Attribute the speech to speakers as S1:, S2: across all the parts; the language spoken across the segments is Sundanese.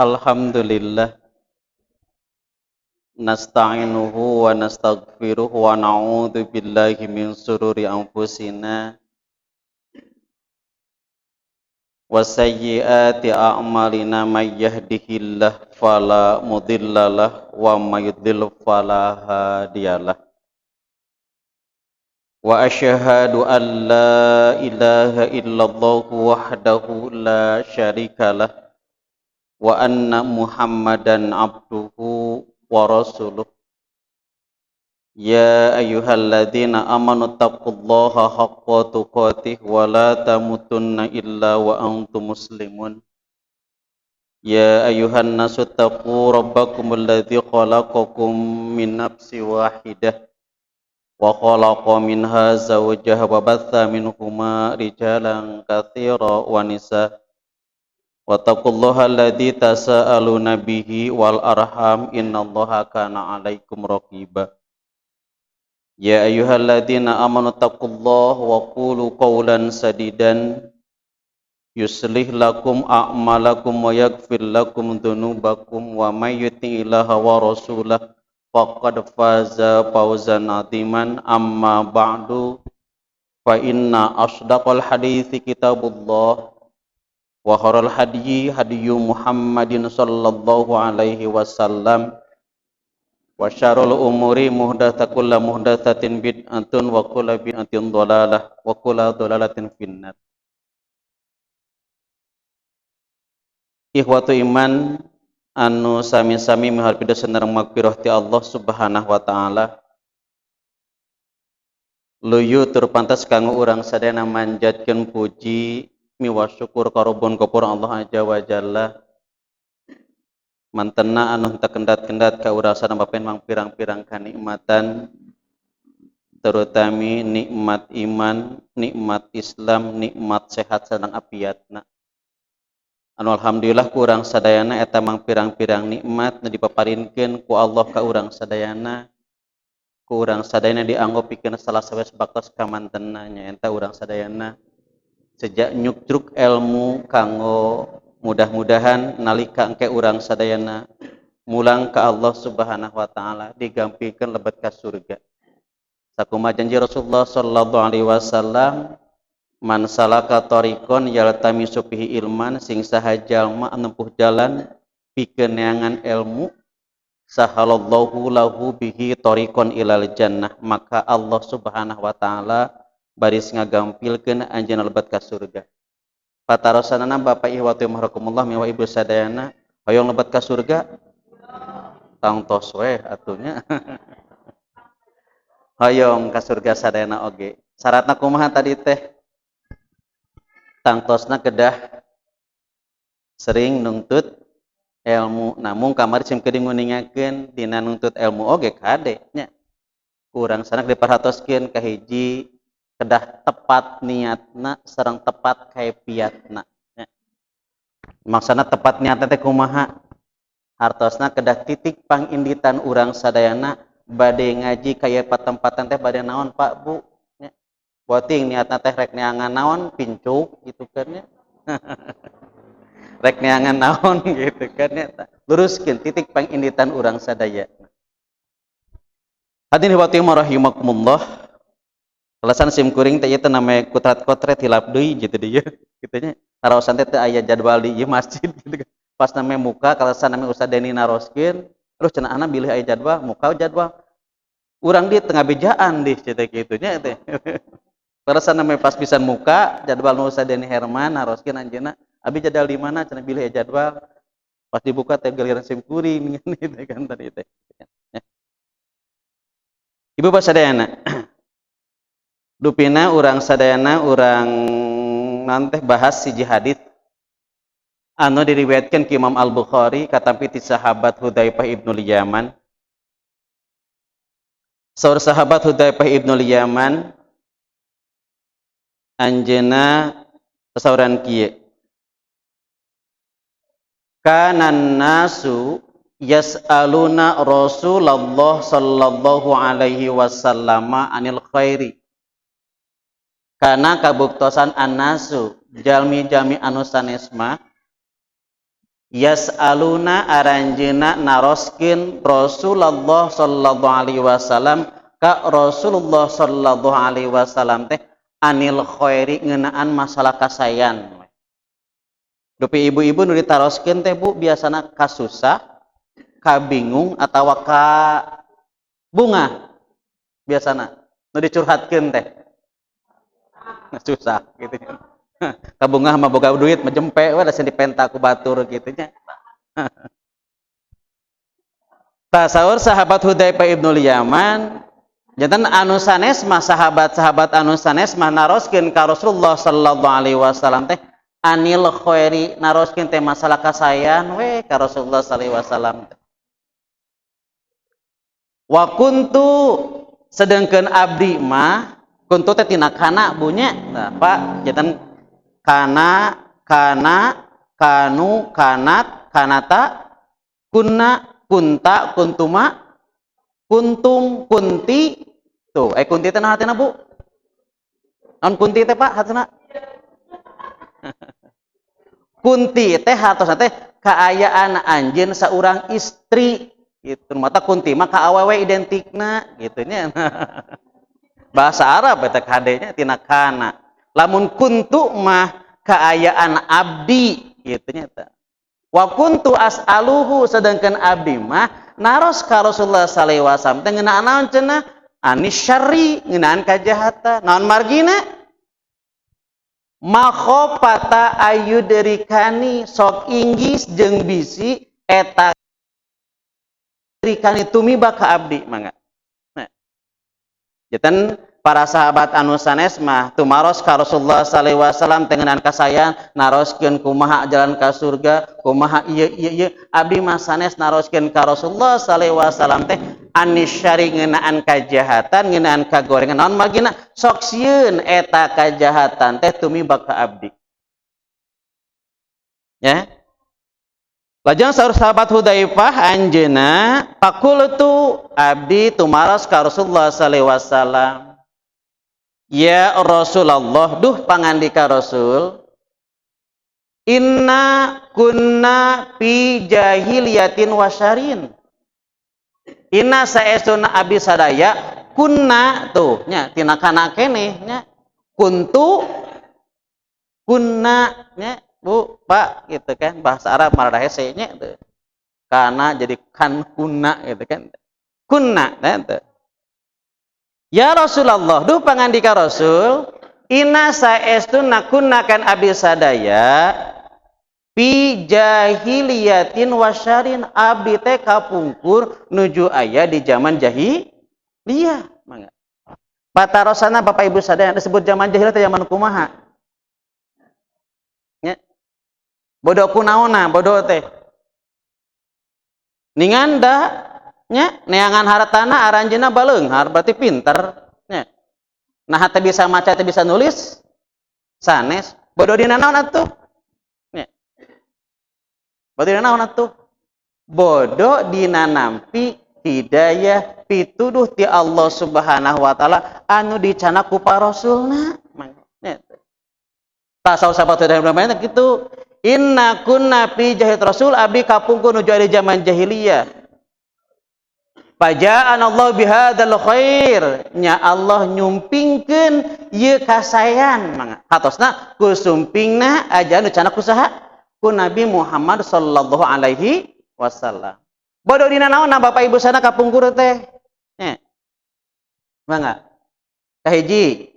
S1: Alhamdulillah nasta'inuhu wa nastaghfiruh wa na'udzu billahi min sururi anfusina wa sayyiati a'malina may yahdihillahu fala mudhillalah wa may yudlil fala hadiyalah. Wa asyhadu an la ilaha illallah wahdahu la syarikalah wa anna Muhammadan abduhu wa rasuluh. Ya ayyuhalladzina amanu taqullaha haqqa tuqatih wa la tamutunna illa wa antum muslimun. Ya ayyuhan nasu taqu rabbakumul ladzi khalaqakum min nafsin wahidah wa khalaqa minha zawjaha wa batha minhuma rijalan katsira wa nisaa. Wattaqullaha alladzi tasaaluna bihi wal arham innallaha kana 'alaikum raqiba. Ya ayyuhalladzina amanu taqullaha wa qulu qawlan sadidan yuslih lakum a'malakum wa yaghfir lakum dzunubakum wa may yuti'illaha wa rasulahu faqad faza fawzan 'aziman. Amma ba'du, fa inna asdaqal hadithi kitabullah wa khairul hadyi hadyu Muhammadin sallallahu alaihi wasallam wa syarrul umuri muhdatsatuha, kullu muhdatsatin bid'atun wa kullu bid'atin dhalalah wa kullu dhalalatin finnar. Ikhwatu iman anu sami-sami miharep pidasan magfirah ti Allah Subhanahu wa taala. Luyu tur pantas kanggo urang sadayana manjatkeun puji miwa syukur karobon kapur Allah Azza wa Jalla. Mantena anu teu kendat-kendat ka urang sadayana bapen mang pirang-pirang kanikmatan, terutami nikmat iman, nikmat Islam, nikmat sehat sareng apiatna. Anu alhamdulillah ku urang sadayana eta mang pirang-pirang nikmat nu dipaparinkeun ku Allah ka urang sadayana, ku urang sadayana dianggo pikeun salah sawios baktos kamantena nya eta urang sadayana sejak nyuktruk ilmu kanggo mudah-mudahan nalika engke urang sadayana mulang ka Allah Subhanahu wa taala digampilkeun lebet ka surga. Sakumaha janji Rasulullah sallallahu alaihi wasallam, man salaka tariqon yaltamisu fihi ilman, sing saha jalma nempuh jalan pikeun neangan ilmu, sahalallahu lahu bihi tariqon ilal jannah, maka Allah Subhanahu wa taala baris ngagampilkeun anjeunna lebet ka surga. Patarosanana Bapak Ihwatu mahrakumullah miwa ibu sadayana, hoyong lebet ka surga? Tangtos weh atunya. Hoyong ka surga sadayana oge. Syaratna kumaha tadi teh? Tangtosna kedah sering nuntut ilmu. Namun kamari sim kuring nguningakeun dina nuntut ilmu oge kade nya. Kurang sanak diperhatoskeun kahiji kedah tepat niatna sareng tepat kaifiatna nya. Maksana tepat niatna teh kumaha? Hartosna kedah titik panginditan urang sadayana bade ngaji kaya patempatan teh bade naon Pak Bu nya. Boting niatna teh rek neangan naon pincuk gitu kan nya. Rek neangan naon gitu kan nya. Luruskeun titik panginditan urang sadaya. Hadirin wa rahimakumullah. Alasan sim kuring teh ieu teh namanya kutrat-kotret hilap deui gitu deui kitu nya. Karaosan teh teu aya jadwal di ieu masjid gitu kan. Pas namanya muka kalasan namanya Ustaz Deni naroskeun, terus cenah ana bilih aya jadwal, muka jadwal. Urang di tengah bejaan deh cerita kitu nya teh. Kalasan namanya pas pisan muka jadwal nu Ustaz Deni Herman naroskeun anjeunna, abi jadwal di mana cenah bilih aya jadwal. Pas dibuka teh giliran sim kuring gitu kan tadi teh. Ibu bapak sadayana. Dupina urang sadayana urang nanteh bahas siji hadis anu diriwayatkeun ki Imam Al-Bukhari katampi ti sahabat Hudzaifah ibnul Yaman. Saur sahabat Hudzaifah ibnul Yaman anjeunna sasauran kieu. Kanan nasu yas'aluna Rasulullah sallallahu alaihi wasallam anil khairi. Karena kabuktosan annasu jalmi-jalmi anu sanes mah Yas'aluna aranjeuna naroskeun Rasulullah sallallahu alaihi wasallam ka Rasulullah sallallahu alaihi wasallam teh anil khairi ngeunaan masalah kasayan. Dupi ibu-ibu nu ditaroskeun teh, Bu, biasana kasusah, kabingung atawa ka bunga biasana nu dicurhatkeun teh? Susah gitu nya. Kabungah mah boga duit mah jempe we da dipenta ku batur gitu nya. Tah, saur sahabat Hudzaifah ibnul Yaman, janten anu sanes mah, sahabat-sahabat anu sanes mah naroskeun ka Rasulullah sallallahu alaihi wasallam teh anil khairi, naroskeun teh masalah kasayan we ka Rasulullah sallallahu alaihi wasallam. Wa kuntu, sedangkan abdi mah, kuntu teh tina kana, Bu, nya. Nah, Pak, janten kana, kana, kanu, kanat, kanata, kunna, kunta, kuntuma, kuntum, kunti. Tuh, eh, kunti teh naon hartina, Bu? Naon kunti teh, Pak, hartina? Kunti teh hartosna teh kaayaan anjeun saurang istri gitu. Mata kunti mah ka awewe identikna gitu nya. Bahasa Arab eta kade nya, tina kana. Lamun kuntu mah kaayaan abdi gitu nya eta. Wa kuntu as'aluhu, sedangkan abdi mah naros ka Rasulullah sallallahu alaihi wasallam teh ngeunaan naon cenah? Anis syarri, ngeunaan kajahatan. Naon margina? Makhofata ayyudrikani, sok inggis jeung bisi eta rikani tumiba ka abdi, mangga. Nah. Janten para sahabat anu sanes mah tumaros ka Rasulullah sallallahu alaihi wasallam teh ngeunaan kasayan, naroskeun kumaha jalan ka surga, kumaha ieu ieu ieu. Abdi mah sanes naroskeun ka Rasulullah sallallahu alaihi wasallam teh anis syari, ngeunaan kajahatan, ngeunaan kagorengan. Naon margina? Sok sieun eta kajahatan teh tumiba ka abdi. Ya. Lajeng saur sahabat Hudzaifah anjeuna, faqultu, abdi tumaros ka Rasulullah sallallahu alaihi wasallam. Ya Rasulullah, duh pangandika Rasul, inna kunna fi jahiliyatin wasyarin. Inna saestuna abdi sadaya, kunna tuh nya tina kana keneh nya, kuntu, kunna nya, Bu, Pak, gitu kan. Bahasa Arab mah rada hese nya tuh. Kana jadi kan kunna gitu kan. Kunna nah, tuh. Ya Rasulullah, duh pangandika Rasul, inna saestuna kunna kan abdi sadaya fi jahiliyatin wasyarin, abdi teh kapungkur nuju aya di zaman jahiliyah. Mangga. Patarosana Bapak Ibu sadaya, disebut zaman jahiliyah teh zaman kumaha? Nya. Bodoh kunaona bodoh teh? Ninganda nya neangan hartana aranjeunna baleunghar, berarti pinter nya. Nah, teh bisa maca, teh bisa nulis sanes, bodoh dina naon atuh? Nya. Bodoh dina naon atuh? Bodoh dina nampi hidayah pituduh ti Allah Subhanahu wa taala anu dicandak ku para rasulna. Nya. Tah, sahabat sahabat gitu. Inna kunna fi jahil Rasul, abdi kapungkur nuju di zaman jahiliyah. Faja'an Allah bihadzal khair, nya Allah nyumpingkeun ieu kasayan, mangga. Hatosna ku sumpingna ajaran nu candak ku saha? Ku Nabi Muhammad sallallahu alaihi wasallam. Bodoh dina naon Bapak Ibu sana kapungkur teh? Nya. Mangga. Kahiji,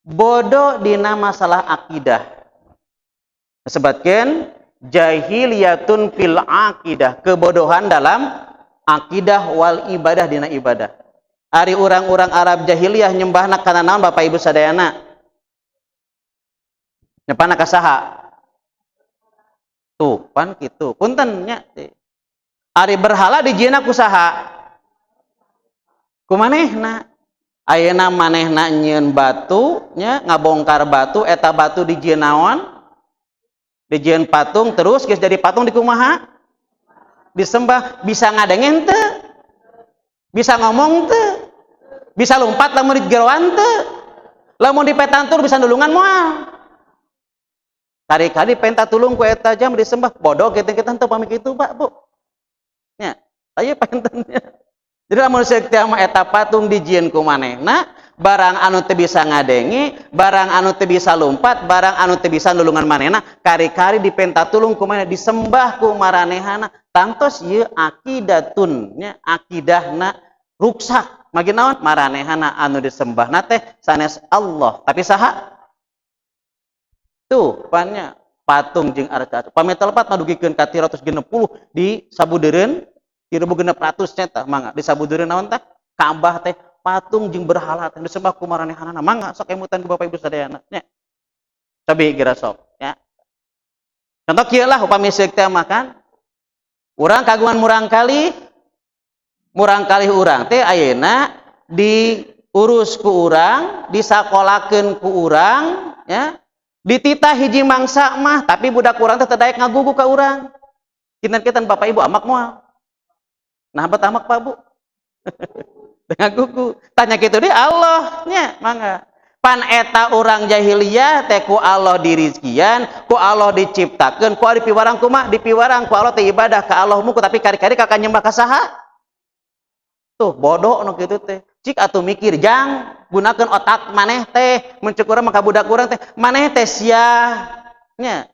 S1: bodoh dina masalah akidah. Disebutkan jahiliyatun fil akidah, kebodohan dalam akidah, wal ibadah, dina ibadah. Ari orang-orang Arab jahiliyah nyembahna kana naon, Bapak Ibu sadayana? Nyembahna ka saha? Tuh, pan kitu. Punten nya. Ari berhala dijieunna ku saha? Ku manehna. Ayeuna manehna nyieun batu nya, ngabongkar batu, eta batu dijieun naon? Dijieun patung, terus geus jadi patung dikumaha? Disembah. Bisa ngadenge teu? Bisa ngomong teu? Bisa lompat lamun digeroan teu? Lamun dipetantur bisa nulungan moal? Kari-kari penta tulung ku eta jam disembah, bodoh kita kita teu pami kitu, Pak, Bu. Nya, aya pantennya. Jadi lamun seuk teh mah eta patung dijieun ku manehna, barang anu teu bisa ngadenge, barang anu teu bisa lumpat, barang anu teu bisa nulungan manehna, kari-kari dipenta tulung ku manehna, disembah ku maranehana. Tangtos ieu akidatun nya, akidahna ruksak. Magi naon? Maranehana anu disembahna teh sanes Allah, tapi saha? Tuh, pannya patung jeung arca. Pami telepat mah dugikeun ka 360 di sabudeureun 3600 nya tah, mangga di sabudeureun naon tah? Ka'bah teh patung jeung berhala teh disembah ku maranehanana. Mangga sok emutan ku Bapak Ibu sadayana nya. Cobi geura sok ya. Contoh kieu lah, upami seuk teh makan urang kagungan murangkalih urang teh ayeuna diurus ku urang, disakolakeun ku urang ya, dititah hiji mangsa mah, tapi budak urang teh teu daek ngagugu ka urang. Kinten-kinten Bapak Ibu amak moal? Nah, bet amak, Pak, Bu? Ngagugu. Tanya kitu deui Allah nya, mangga. Pan eta urang jahiliyah teh ku Allah dirizkian, ku Allah diciptakeun, ku Allah dipiwarang kumaha? Dipiwarang ku Allah teh ibadah ka Allah muku, tapi kari-kari kakak nyembah ka saha? Tuh, bodoh nu kitu teh. Cik atuh mikir, jang, gunakeun otak maneh teh, mun ceuk urang mah ka budak urang teh, maneh teh sia nya.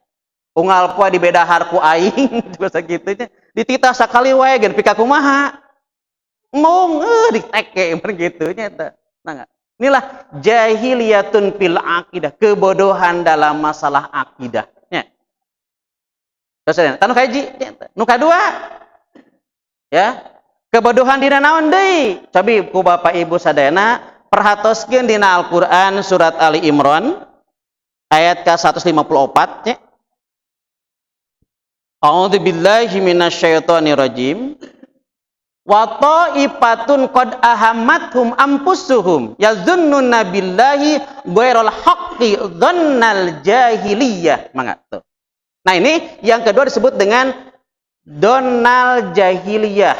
S1: Unggal poe dibedahar ku aing, bahasa kitu nya. Dititah sakali wae gen pika kumaha? Mung diteke gitu nya eta. Nah, enggak. Inilah jahiliyatun fil akidah, kebodohan dalam masalah akidah. Nya. Terus tah, nu kahiji, nu kadua. Ya. Kebodohan dina naon deui? Cobi ku Bapak Ibu sadayana perhatoskeun dina Al-Qur'an surat Ali Imran ayat ke-154 nya. A'udzu billahi minasyaitonir rajim. Wa ta'ifatun qad ahammathum anfusuhum yazunnuna billahi ghairal haqqi dhannal jahiliyah. Mangga tuh. Nah, ini yang kedua disebut dengan donal jahiliyah.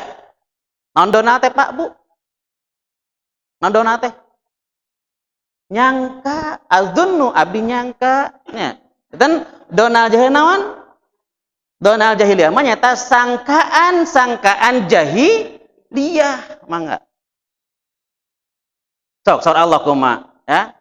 S1: Naon donal teh, Pak, Bu? Naon donal teh? Nyangka, azunnu, abdi nyangka nya. Dan donal jahiliyah naon? Donal jahiliyah mah nyata sangkaan-sangkaan jahiliyah, mangga. Sok saur Allah kuma ya.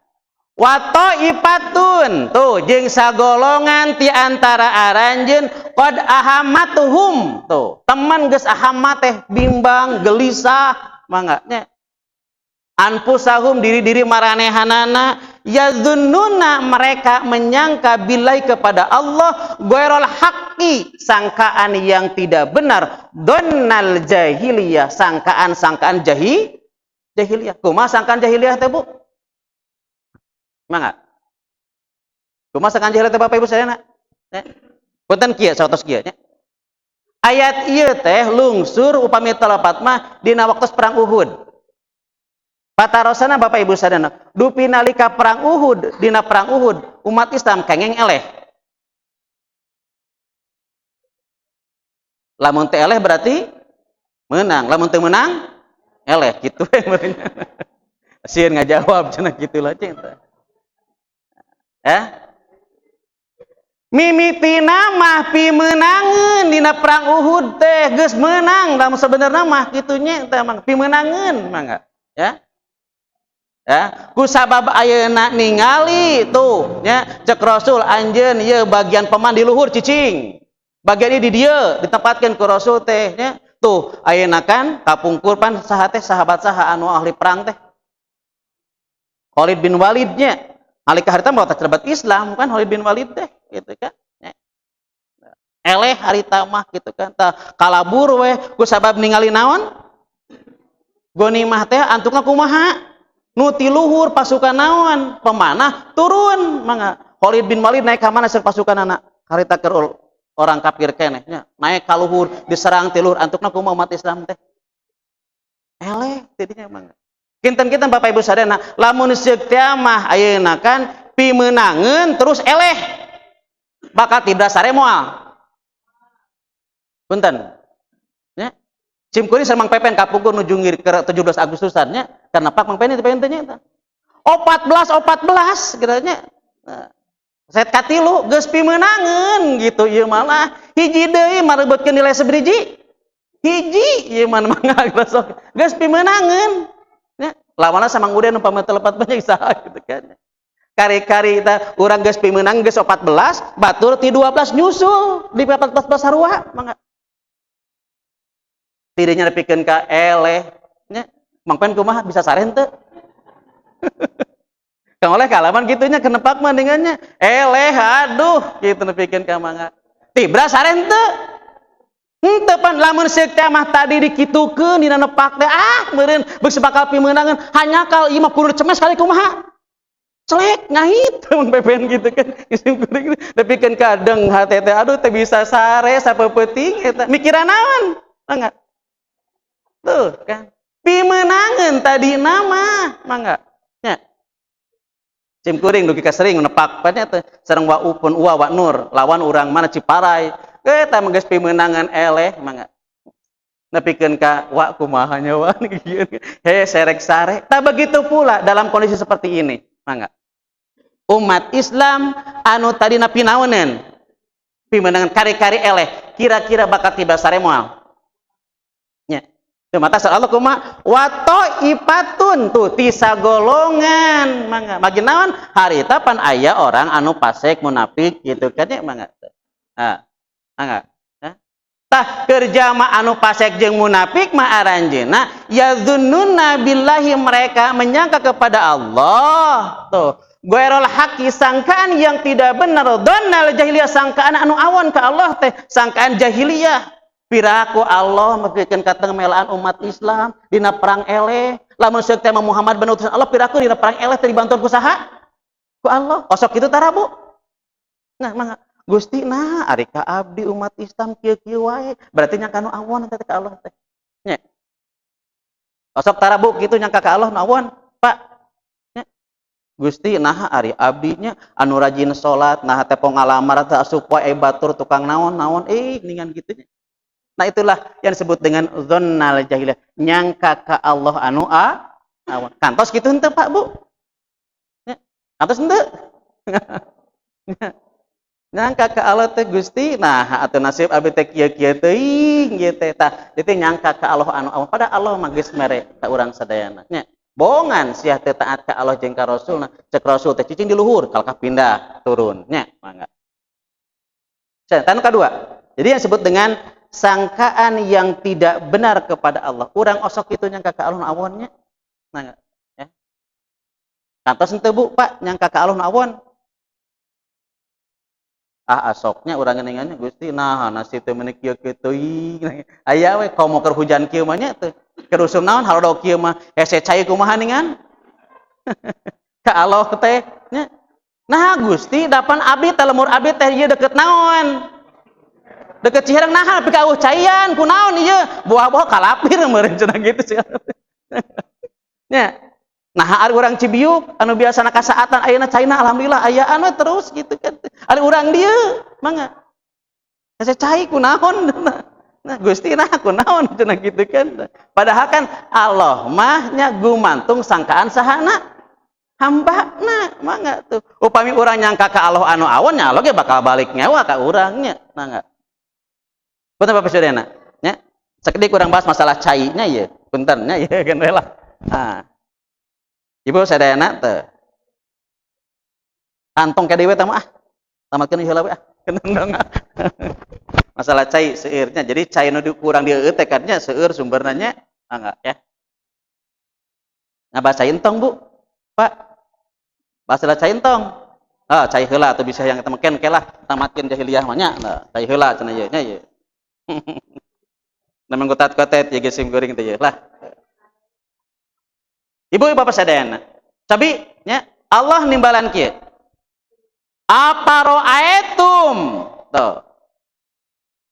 S1: Wa ta'ifatun, tuh, jeung sagolongan ti antara aranjeun, qad ahammatuhum, tuh teman geus ahamma teh bimbang, gelisah, mangga nya, anfusahum, diri-diri maranehanana, yazunnuna, mereka menyangka, billahi, kepada Allah, ghairal haqqi, sangkaan yang tidak benar, donnal jahiliyah, sangkaan-sangkaan jahiliyah. Kumaha sangkaan jahiliyah teh, Bu? Mangga, kumaha sangkaan jahiliyah teh, Bapak Ibu sadayana? Ya. Punten, kieu satos kieu nya. Ayat ieu teh lungsur upami telepat mah dina waktu perang Uhud. Patarosana Bapak Ibu sadayana, dupi nalika perang Uhud, dina perang Uhud, umat Islam kengeng eleh. Lamun teu eleh berarti menang, lamun teu menang eleh gitu we. Sieun ngajawab cenah kitu lah cinta. Ya. Mimitina mah pimenangeun dina perang Uhud teh geus menang, lamun sebenarnya mah kitu nya teh mah pimenangeun, mangga. Ya. Ya, ku sabab ayeuna ningali tuh nya, cek Rasul, anjeun ieu bagian peman di luhur cicing. Bagian ini di dieu ditempatkeun ku Rasul teh nya. Tuh ayeuna kan kapungkur pan saha teh, sahabat saha anu ahli perang teh? Khalid bin Walid nya. Nalika harita mah terlibat Islam kan Khalid bin Walid teh gitu kan. Ya. Eleh harita mah gitu kan. Tah kalabur weh ku sabab ningali naon? Gonimah teh antukna kumaha? Nu ti luhur pasukan naon? Pemanah turun, mangga. Khalid bin Walid naik ka mana sareng pasukanana? Harita keur orang kafir keneh nya. Naik ka luhur, diserang ti luhur, antukna kumaha umat Islam teh? Eleh tidinya, mangga. Kinten-kinten Bapak Ibu sadayana, lamun seuk teh mah ayeuna kan pimeunangeun terus eleh. Bakal tidak sare moal. Punten. Nya. Sim kuring sareng Mang Pepen kapungkur nuju ngir ke 17 Agustusan nya, karena Pak Mang Pepen itu pengen teh nya eta. 14 14 kiranya. Nah. Set katilu geus pimeunangeun gitu ieu malah hiji deui marebutkeun nilai sebriji hiji ieu mah mangga sok geus pimeunangeun nya lawanna sama Uden umpama teu lepat banyak saha gitu kan. Kari-kari ta urang geus pimeunang geus 14 batur ti 12 nyusul di 14 sarua mangga. Tirinya nepikeun ka eleh nya mangpen kumaha bisa sare henteu. Kang oleh kalaman gitunya kenepak mah dengannya eleh aduh gitu nepikeun ka mangga. Tibra sare henteu. Henteu pan lamun seuk teh mah tadi dikitukeun dina nepak teh ah meureun beus bakal pimeunangeun hanyakal ieu mah kudu cemes kali kumaha. Celek ngahit Mang Pepen gitu kan. Nepikeun kadeng hate teh aduh teh bisa sare sapeupeting eta mikiran naon? Mangga. Tuh kan. Pimeunangeun tadi nama mangga. Nya. Cim kuring dugi ka sering nepak pan nya teh sareng wa upun uwa wa nur lawan urang mana Ciparai. Eta mah geus pimeunangan eleh mangga. Nepikeun ka wa kumaha nya wa he serek sare. Tak begitu pula dalam kondisi seperti ini, mangga. Umat Islam anu tadina pinaoneun pimeunangan kari-kari eleh kira-kira bakal tiba sare moal. Nya. Teu mata Allah kumaha wa ta'ifatun tuh tisa golongan mangga. Magi naon harita pan aya orang anu pasek munafik gitu kan ya mangga. Ha. Mangga. Tah kerja mah anu pasek jeung munafik mah aranjeunna yazunnuna billahi mereka menyangka kepada Allah tuh ghairul haqqi sangkaan yang tidak benar donnal jahiliyah sangkaan anu awon ka Allah teh sangkaan jahiliyah piraku Allah mepikeun kateng melaan umat Islam dina perang eleh lamun seuk teh Muhammad bener utusan Allah piraku dina perang eleh teh dibantuan ku saha ku Allah osok kitu tara Bu. Nah mangga Gusti nah ari ka abdi umat Islam kieu-kieu wae berarti nyangka nu awon teh ka Allah teh nya osok tara Bu kitu nyangka ka Allah nu awon Pak nya Gusti nah ari abdi nya anu rajin salat nah teh ngalamar teh asup wae batur tukang naon-naon ningan kitu nya. Nah itulah yang disebut dengan dzannal jahiliyah nyangka ka Allah anu awon kantos kitu henteu Pak Bu nya kantos henteu nyangka ka Allah teh Gusti nah atuh nasib abdi teh kieu-kieu teuing ieu teh tah dieu teh nyangka ka Allah anu awon padahal Allah mah geus mere ka urang sadayana nya bongan sia teh taat ka Allah jeung ka Rasulna cek Rasul teh cicing di luhur kalkah pindah turun nya mangga. Tanu kadua jadi yang disebut dengan sangkaan yang tidak benar kepada Allah urang osok itu nyangka ka Allah nu awon nya mangga ya kantos henteu Bu Pak nyangka ka Allah nu awon ah asoknya urang geuningannya Gusti nah nasib teh meuni kieu-kieu teuing aya we komo keur hujan kieu mah nya teh keur usum naon halodo kieu mah hese cai kumaha ningan ka Allah teh nya nah Gusti dapan abdi teh lemur abdi teh ieu deket naon deket Ciherang nah tapi ka eueuh caian kunaon ieu buah-buah kalapir meureun cenah kitu sih nya nah ari urang Cibiuk anu biasana kasaatan ayeuna caina alhamdulillah ayaan we terus gitu kan ari urang dieu mangga hese cai kunaon nah Gusti nah kunaon cenah kitu kan padahal kan Allah mah nya gumantung sangkaan sahana hambana mangga tuh upami urang nyangka ka Allah anu awon nya Allah ge bakal balik ngewa ka urang nya mangga punten Bapak Saudara nya sakedik urang bahas masalah cai nya ieu punten nya ieu kan we lah nah Ibu sadayana teh kantong ka deui tah mah ah tamatkeun heula we ah masalah cai seueurnya jadi cai nu kurang dieu teh kan nya seueur sumberna nya mangga ya nah bahasa entong Bu Pak bahasa cai entong ah cai heula atuh bisa yang temaken ke lah tamatkeun jahiliyah mah nya nah cai heula cenah ieu nya ieu namang kotat-kotet ieu geus sim kuring teh ieu lah Ibu bapak sadayana sabi nya Allah nimbalan kieu apara'aitum tuh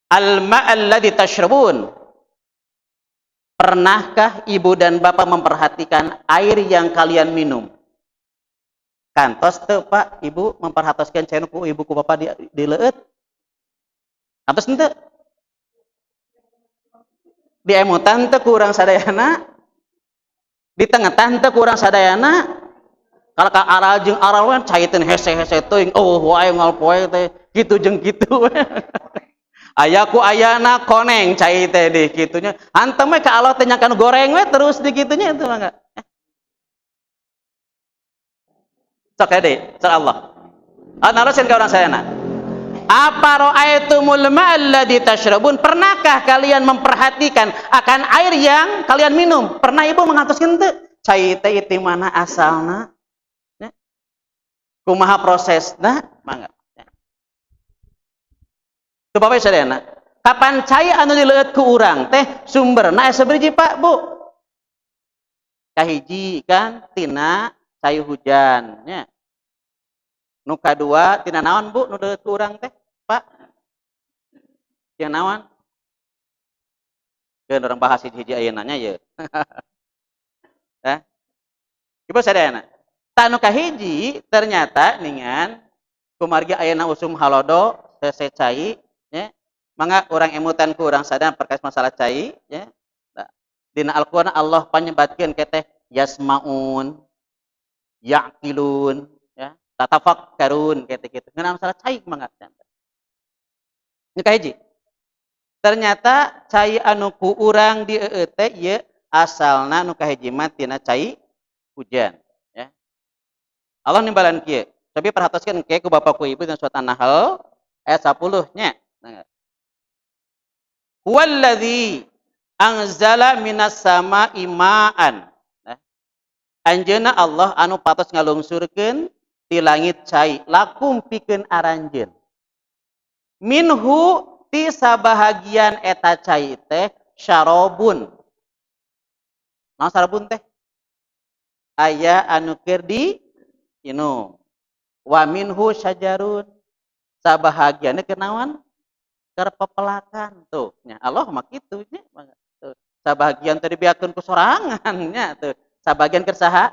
S1: al-ma'al ladzi tashrabun pernahkah ibu dan bapak memperhatikan air yang kalian minum kantos teu Pak ibu memperhatoskeun cai ku ibu ku bapak di leueut kantos henteu diemutan teu ku urang sadayana ditengetan teu ku urang sadayana Kalau ka aral jeung aral we cai teh hese-hese teuing, oh wae ngal poe teh kitu jeung kitu. Aya ku ayana koneng cai teh di kitunya. Hantem we ka Allah teh nyangka nu goreng we terus di kitunya itu mangga. Sok deui, sok Allah. Narusin ka urang sadayana. Apa ra'aitumul ma'al ladzi tashrabun? Pernahkah kalian memperhatikan akan air yang kalian minum? Pernah ibu mengatoskeun teu? Cai teh ti mana asalna? Ya. Kumaha prosesna? Mangga. Ya. Tuh Bapak sadayana. Kapan cai anu dileueut ku urang teh sumberna aya sabiji Pak, Bu? Kahiji kan tina cai hujan nya. Nu kadua tina naon Bu nu dileueut ku urang teh? Pak? Tina naon? Keun urang bahas hiji-hiji ayeuna nya ieu. Hah? Ibu sadayana. Tah nu kahiji ternyata ningan kumargi ayeuna usum halodo hese cai nya. Mangga urang emutan ku urang sadayana perkara masalah cai nya. Nah, dina Al-Qur'an Allah panyebatkeun ke teh yasmaun, yaqilun, ya, tatafakkarun kitu kitu. Ngeunaan masalah cai mangga. Nu kahiji. Ternyata cai anu ku urang di eueuh teh ieu asalna nu kahiji mah tina cai hujan ya. Allah nimbalan kieu. Tapi perhatoskeun ke ku bapak ku ibu dina surat An-Nahl ayat 10 nya. Nah. Huwallazi anzala minas sama'i ma'an. Nah. Anjeunna Allah anu patos ngalungsurkeun ti langit cai lakum pikeun aranjeun. Minhu ti sabahagian eta cai teh syarabun. Naon syarabun teh? Aya anu keur diinum. Wa minhu syajarun. Sabahagianna keur naon? Keur pepelakan tuh nya. Allah mah kitu nya. Tuh. Sabahagian teh dibeakeun ku sorangan nya tuh. Sabahagian keur saha?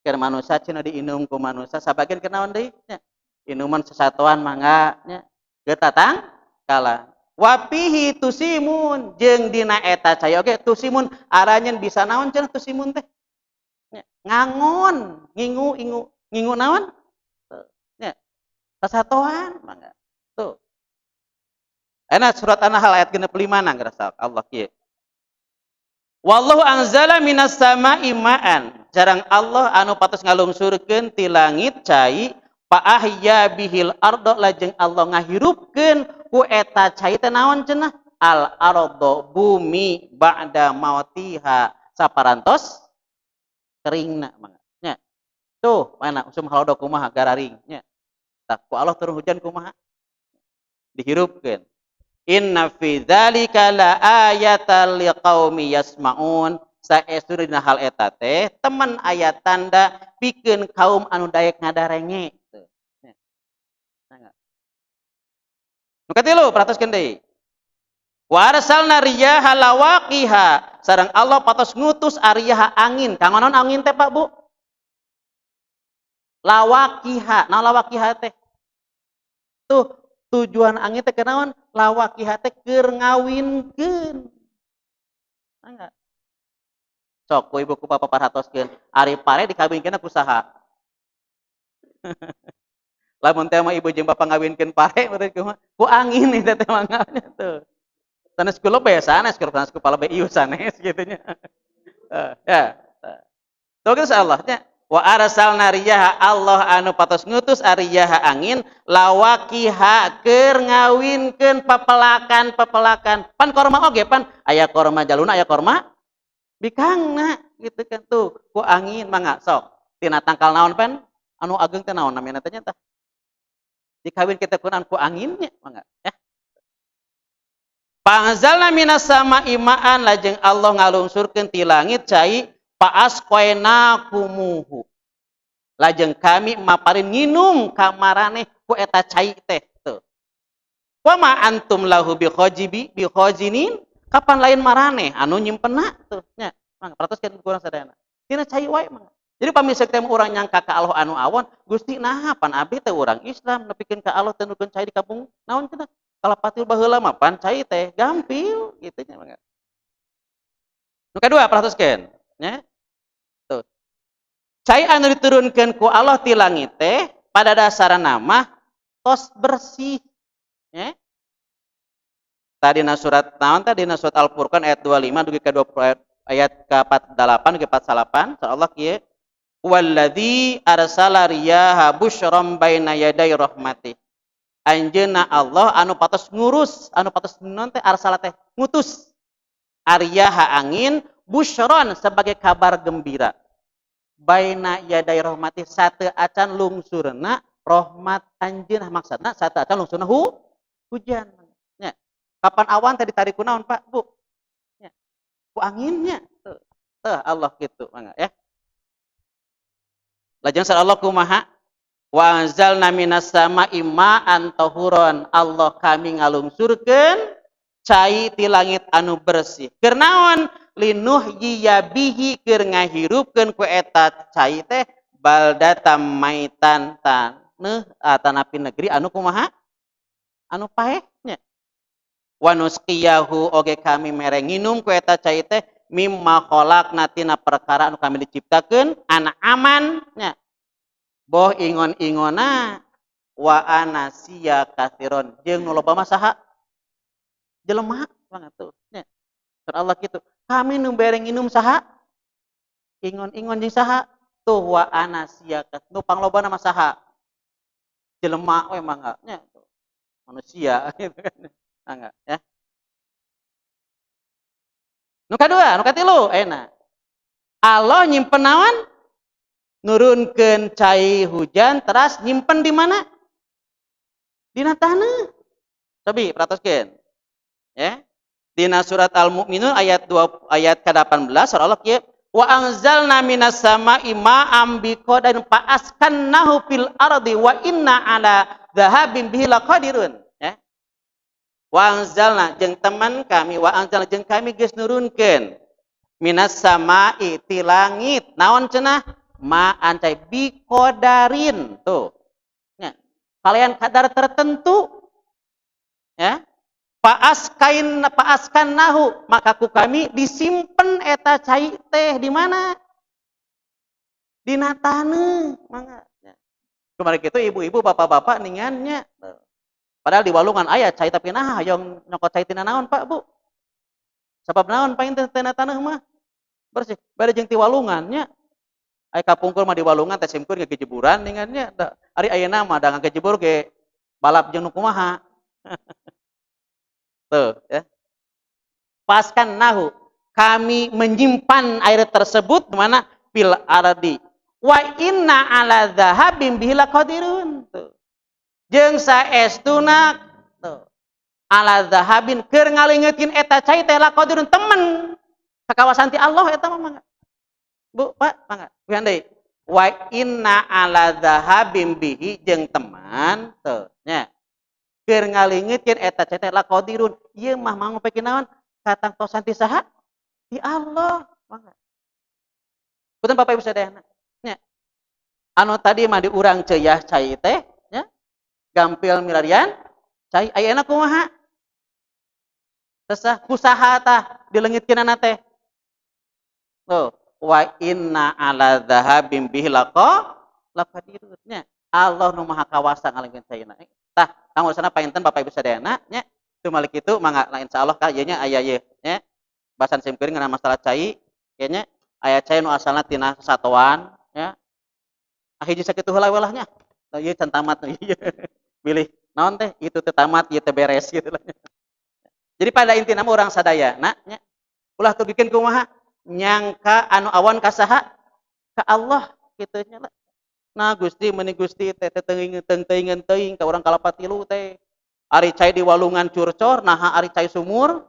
S1: Keur manusa cenah diinum ku manusa. Sabahagian keur naon deui nya? Inuman sesatuan mangga nya. Keur tatang kala. Wapihi tusimun jeung dina eta cai oge tusimun aranjeun bisa naon cenah tusimun teh? Nya, ngangon, ngingu ingu, ngingu naon? Tuh, nya. Sasatoan mangga. Tuh. Enak surat An-Nahl ayat 65 nang Allah kieu. Wallahu anzala minas sama'i ma'an. Jarang Allah anu patos ngalungsurkeun ti langit cai fa ahya bihil ardo lajeng Allah ngahirupkeun ku eta cai teh naon cenah? Al ardo bumi ba'da mautiha saparantos keringna mangga nya. Tuh mana usum halodo kumaha gararing nya. Tah ku Allah turun hujan kumaha? Dihirupkeun. Inna fi dzalika la ayatan liqaumi yasmaun. Saestu dina hal eta teh temen aya tanda pikeun kaum anu daek ngadarenge. Tuh. Nya. Nu katilu perhatoskeun deui. Wa arsalna riyaha lawaqiha. Sareng Allah patos ngutus ariyaha angin. Kanggo naon angin teh Pak Bu? Lawaqiha. Naon lawaqiha teh? Tuh tujuan angin teh kenaon? Lawaqiha teh keur ngawinkeun. Mangga. Sok ku ibu ku bapa parhatoskeun, ari pare dikawinkeun ku saha? Lamun teh mah ibu jeung bapa ngawinkeun pare meureun kumaha? Ku angin eta teh mangga nya tuh. Sanes ku lebe sanes, ku sanes ku palebe ieu sanes kitu nya. Ya. Tuh geus Allah nya. Wa arsalna riyaha Allah anu patos ngutus ariyaha angin lawaqiha keur ngawinkeun pepelakan-pepelakan. Pan korma oge pan aya korma jaluna aya korma bikangna gitu kan tuh ku angin mangga sok tina tangkal naon pan anu ageng teh naon namina teh nya tah dikawin kita kunan ku anginnya mangga ya. Panzalna minas sama'i ma'an lajeng Allah ngalungsurkeun ti langit cai paasqainakumuhu lajeng kami maparin nginum ka maraneh ku eta cai teh tuh. Wa ma antum lahu bikhajibi bikhazinin kapan lain maraneh anu nyimpenna tuh nya mangga perhatoskeun ku urang sadayana tina cai wae mangga. Jadi pamisek teh urang nyangka ka Allah anu awon Gusti naha pan abdi teh urang Islam nepikeun ka Allah teh nukeun cai di kampung naon cenah kalapatil baheula mah pan cai teh gampil kitu nya mangga. Nu kadua perhatoskeun nya. Tuh. Cai anu diturunkeun ku Allah ti langit teh pada dasarna mah tos bersih ya. Tadi na surat naon tadi na surat Al-Furqan ayat 25 dugi ka 20 ayat ka 48 dugi 48 Allah kieu walladzi arsala riyaha busyran baina yaday rahmatih. Anjeunna Allah anu patos ngurus, anu patos naon teh arsala teh ngutus ariyaha angin busyran sebagai kabar gembira. Baina yaday rahmatih sate acan lungsurna rahmat anjeunna, maksudna sate acan lungsurna hujan. Nya. Kapan awan tadi ditarik ku naon Pak, Bu? Nya. Ku anginnya. Tuh, tuh Allah gitu mangga ya. Lajeng saur Allah kumaha? Wa anzalna minas sama'i ma'an tahuran. Allah kami ngalungsurkeun cai ti langit anu bersih. Keur naon? Linuhyiya bihi keur ngahirupkeun ku eta cai teh baldatam maitan taneuh atanapi negeri anu kumaha? Anu paeh nya. Wa nusqiyahu oge kami mere nginum ku eta cai teh mimma khalaqna tina perkara anu kami diciptakeun an'aman nya. Boh ingon-ingona wa anasiya katsiron jeung nu loba mah saha? Jelema banget tuh nya. Saur Allah kitu. Kami nu bere nginum saha? Ingon-ingon jeung saha? Tuh wa anasiya katsiron. Nu panglobana mah saha? Jelema we mangga nya tuh. Manusia gitu kan. Mangga ya. Nu kadua, nu katilu ayeuna. Allah nyimpen naon? Nurunkeun cai hujan teras nyimpen di mana? Dina taneuh. Cobi perhatoskeun. Ya. Dina surat Al-Mu'minun ayat 2 ayat ke-18 surah Allah kieu wa anzalna minas sama'i ma'am biqadarin fa askannahu fil ardi wa inna ala dhahabin bihi laqadirun. Ya. Wa anzalna jeung teman kami wa anzalna jeung kami geus nurunkeun minas sama'i ti langit naon cenah ma'an cai biqadarin tuh. Ya. Kalian kadar tertentu ya. Paaskan paaskan nahu maka ku kami disimpen eta cai teh di mana? Dina taneuh mangga. Kemarin kitu ibu-ibu bapak-bapak ningannya. Padahal di walungan aya cai tapi nah hoyong nyokot cai tina naon Pak Bu? Sabab naon paling teh tina taneuh mah bersih. Beda jeung ti walungan nya. Aya kapungkur mah di walungan teh simkur gejeburan ningannya. Ari ayeuna mah da ngagejebur ge balap jeung nu kumaha. Tuh, ya. Paskan nahu, kami menyimpan air tersebut mana fil ardi. Wa inna ala dhahabin bihi laqadirun. Tuh. Jeung saestuna tuh. Ala dhahabin keur ngalingeutkeun eta cai teh laqadirun temen. Kakawasan ti Allah eta mah mangga. Bu, Pak, mangga. Wihan deui. Wa inna ala dhahabin bihi jeung teman tuh nya. Keur ngalingeutkeun eta cai teh laqadirun. Ieu mah mangopikeun naon? Katangtosan ti saha? Ti Allah. Mangga. Punten Bapak Ibu sadayana. Nya. Anu tadi mah di urang ceuyah cai teh nya. Gampil milarian cai ayeuna kumaha? Sesah kusaha tah dileungitkeunana teh. Tuh, wa inna ala dhahabin bihi laqadirun nya. Allah nu maha kawasa ngaleungitkeun caina. Tah, kang urusanna painten Bapak Ibu sadayana nya. Teu malik kitu mangga lah insyaallah ka ieu nya aya ieu nya. Bahasan sim kuring ngeunaan masalah cai ieu nya aya cai nu asalna tina sasatoan nya. Ah hiji sakitu heula we lah nya. Tah ieu can tamat nu ieu. Bilih naon teh itu teu tamat ieu teh beres gitu lah. Jadi pada intina mah urang sadayana nya ulah tugikeun kumaha nyangka anu awan ka saha? Ka Allah kitu nya lah. Nah Gusti meuni Gusti teh teh teuing teuingeun teuing ka urang kalapa tilu teh. Ari cai di walungan curcor naha ari cai sumur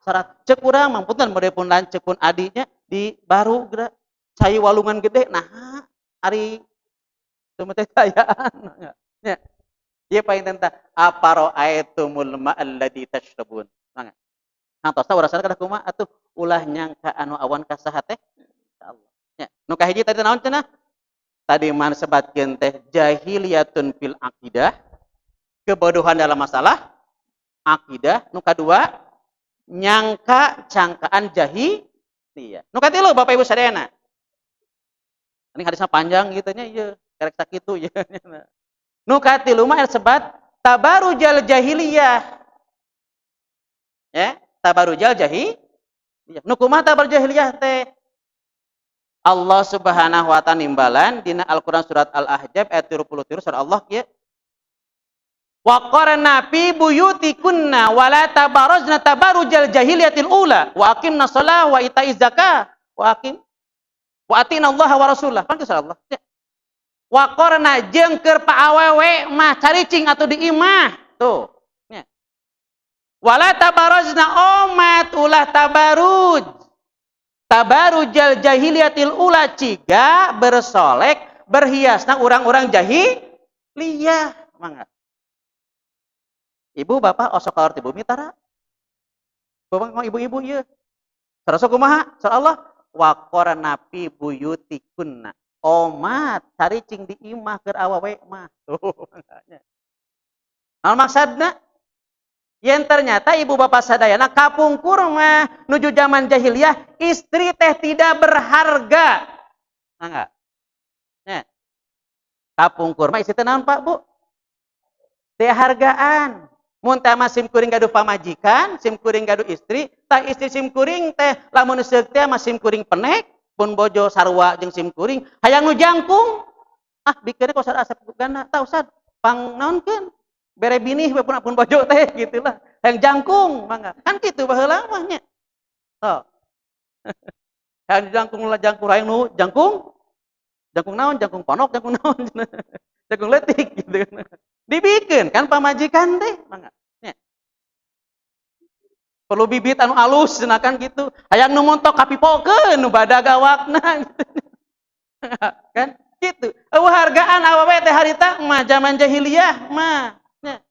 S1: sarat ceuk urang mah punten bade pun lanceuk pun adinya di baru geura cai walungan gede naha ari teu teh kayaan nya. Ieu paling tentang apara'aitumul ma'al ladzi tashrabun. Mangga. Hantosna urang sadaya kedah kumaha atuh ulah nyangka anu awan ka saha teh? Insyaallah. Nya. Nu kahiji tadi naon cenah? Tadi mah sebatkeun teh jahiliyatun fil aqidah, kebodohan dalam masalah akidah. Nu kadua nyangka cangkaan jahiliyah. Nu katilu Bapak Ibu sadayana. Ini hadisnya panjang gitu nya ieu, karek sakitu ieu. Nu katilu mah sebat tabarujal jahiliyah. Ya, tabarujal jahiliyah. Nu kumaha tabarujal jahiliyah teh? Allah Subhanahu wa ta'ala nimbalan dina Al-Qur'an surat Al-Ahzab ayat 33 surah Allah kieu. Wa qarna fi buyutikunna wa la tabarrajna tabarrujal jahiliyatil ula wa aqimna shalah wa ita'iz zakah wa aqim wa atina Allah wa rasulah. Pan surah Allah. Ya. Wa qarna jeung keur paawewe mah caricing atuh di imah. Tuh. Ya. Wala tabarrajna omat ulah tabaruj. Tabarrujal jahiliyatil ula ciga bersolek berhiasna urang-urang jahiliyah. Mangga. Ibu bapak osok kaluar ti bumi tara. Bapak ngomong ibu-ibu ieu. Sarasa kumaha? Surah Allah waqarna fi buyutikunna. Omat caricing di imah keur awewe mah. Tuh mangga. Naon maksudna? Yang ternyata ibu bapak sadayana kapungkur mah nuju zaman jahiliyah istri teh tidak berharga. Mangga. Nya. Kapungkur mah istri teh naon Pak Bu? Teu hargaan. Mun teh mah sim kuring gaduh pamajikan, sim kuring gaduh istri, tah istri sim kuring teh lamun seuk teh mah sim kuring penek, pun bojo sarua jeung sim kuring, hayang nu jangkung. Ah bikeun ka Ustad Asep gana, tah Ustad pang naonkeun? Bere binih we pun bojo teh gitulah. Hayang jangkung mangga. Kan kitu baheula mah nya. Tuh. Hayang jangkung lah jangkung hayang nu jangkung. Jangkung naon? Jangkung ponok, jangkung naon? Jangkung leutik gitu kan. Dibikeun kan pamajikan teh mangga. Nya. Perlu bibit anu alus cenah kan gitu. Hayang nu montok kapipokeun nu badag awakna gitu. Kan gitu. Eueuh hargaan awewe teh harita mah zaman jahiliyah mah. Nya.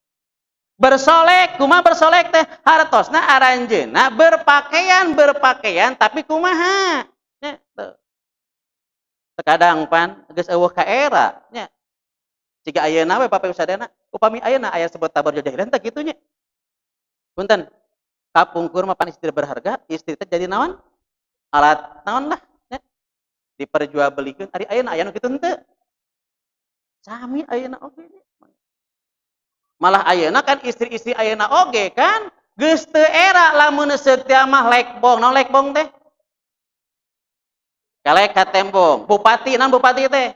S1: Bersolek, kumaha bersolek teh hartosna aranjeunna berpakaian tapi kumaha? Nya tuh. Terkadang pan geus eueuh ka era nya. Jika ayeuna we Bapak Ibu sadayana, upami ayeuna aya sebut tabarruj jahiliyah teh kitu nya. Punten. Kapungkur mah pan istri berharga, istri teh jadi naon? Alat naon lah nya. Diperjualbelikeun ari ayeuna aya nu kitu henteu? Sami ayeuna oge nya. Malah ayeuna kan istri-istri ayeuna oge kan geus teu era lamun seuk teh mah lekbong. Naon lekbong teh? Kelek ka tembong. Bupati naon bupati teh?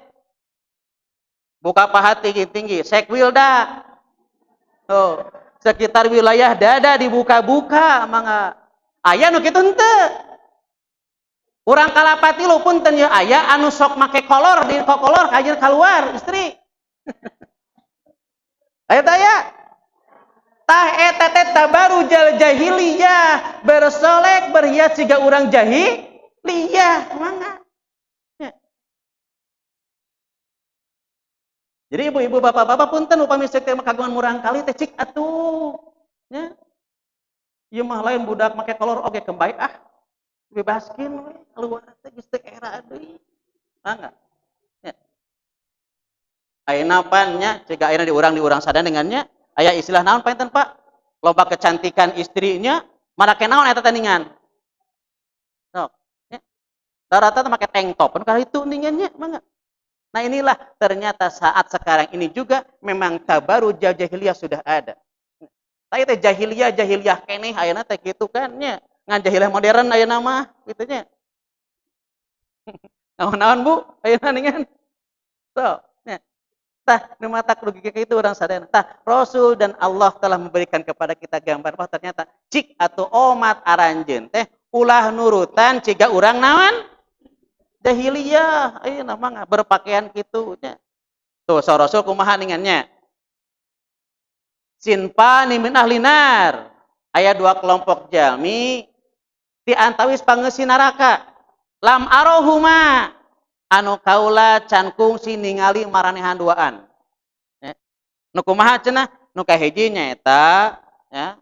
S1: Buka paha tinggi-tinggi, sekwilda. Tuh, sekitar wilayah dada dibuka-buka mangga. Aya nu kitu henteu? Urang Kalapati lu punten ya aya anu sok make kolor di kolor kajeun keluar istri. Aya teh aya. Tah eta teh tabarrujal jahiliyah, bersolek berhias siga urang jahiliyah mangga. Ya. Jadi ibu-ibu bapak-bapak punten upami seuk teh kagungan murang kali teh cik atuh. Nya. Ieu mah lain budak make kolor oge kembali ah. Bebaskeun we keluar teh geus teu era deui. Mangga. Nya. Ayeuna pan nya cega ayeuna di urang sadaya dengannya aya istilah naon panten Pak? Loba kecantikan istrinya make naon eta teh ningan? Sok nya. Rata-rata teh make tank top kan itu ningannya mangga. Nah inilah ternyata saat sekarang ini juga memang tabarruj jahiliyah sudah ada. Tapi teh jahiliyah jahiliyah keneh ayeuna teh kitu kan nya. Ngan jahiliyah modern ayeuna mah kitu nya. Naon-naon Bu ayeuna ningan. Sok nya. Tah nu matak rugi kitu urang sadayana. Tah Rasul dan Allah telah memberikan kepada kita gambar bahwa ternyata cik atau omat aranjeun teh ulah nurutan ciga urang naon? Jahiliyah ayeuna mah berpakaian kitu nya. Tuh sa Rasul kumaha ningannya? Sinfani min ahli nar. Aya dua kelompok jalmi di antawis pangeusi neraka. Lam arohuma anu kaula can kungsi ningali maranehan duaan. Ya. Nu kumaha cenah? Nu kahiji nyaeta ya.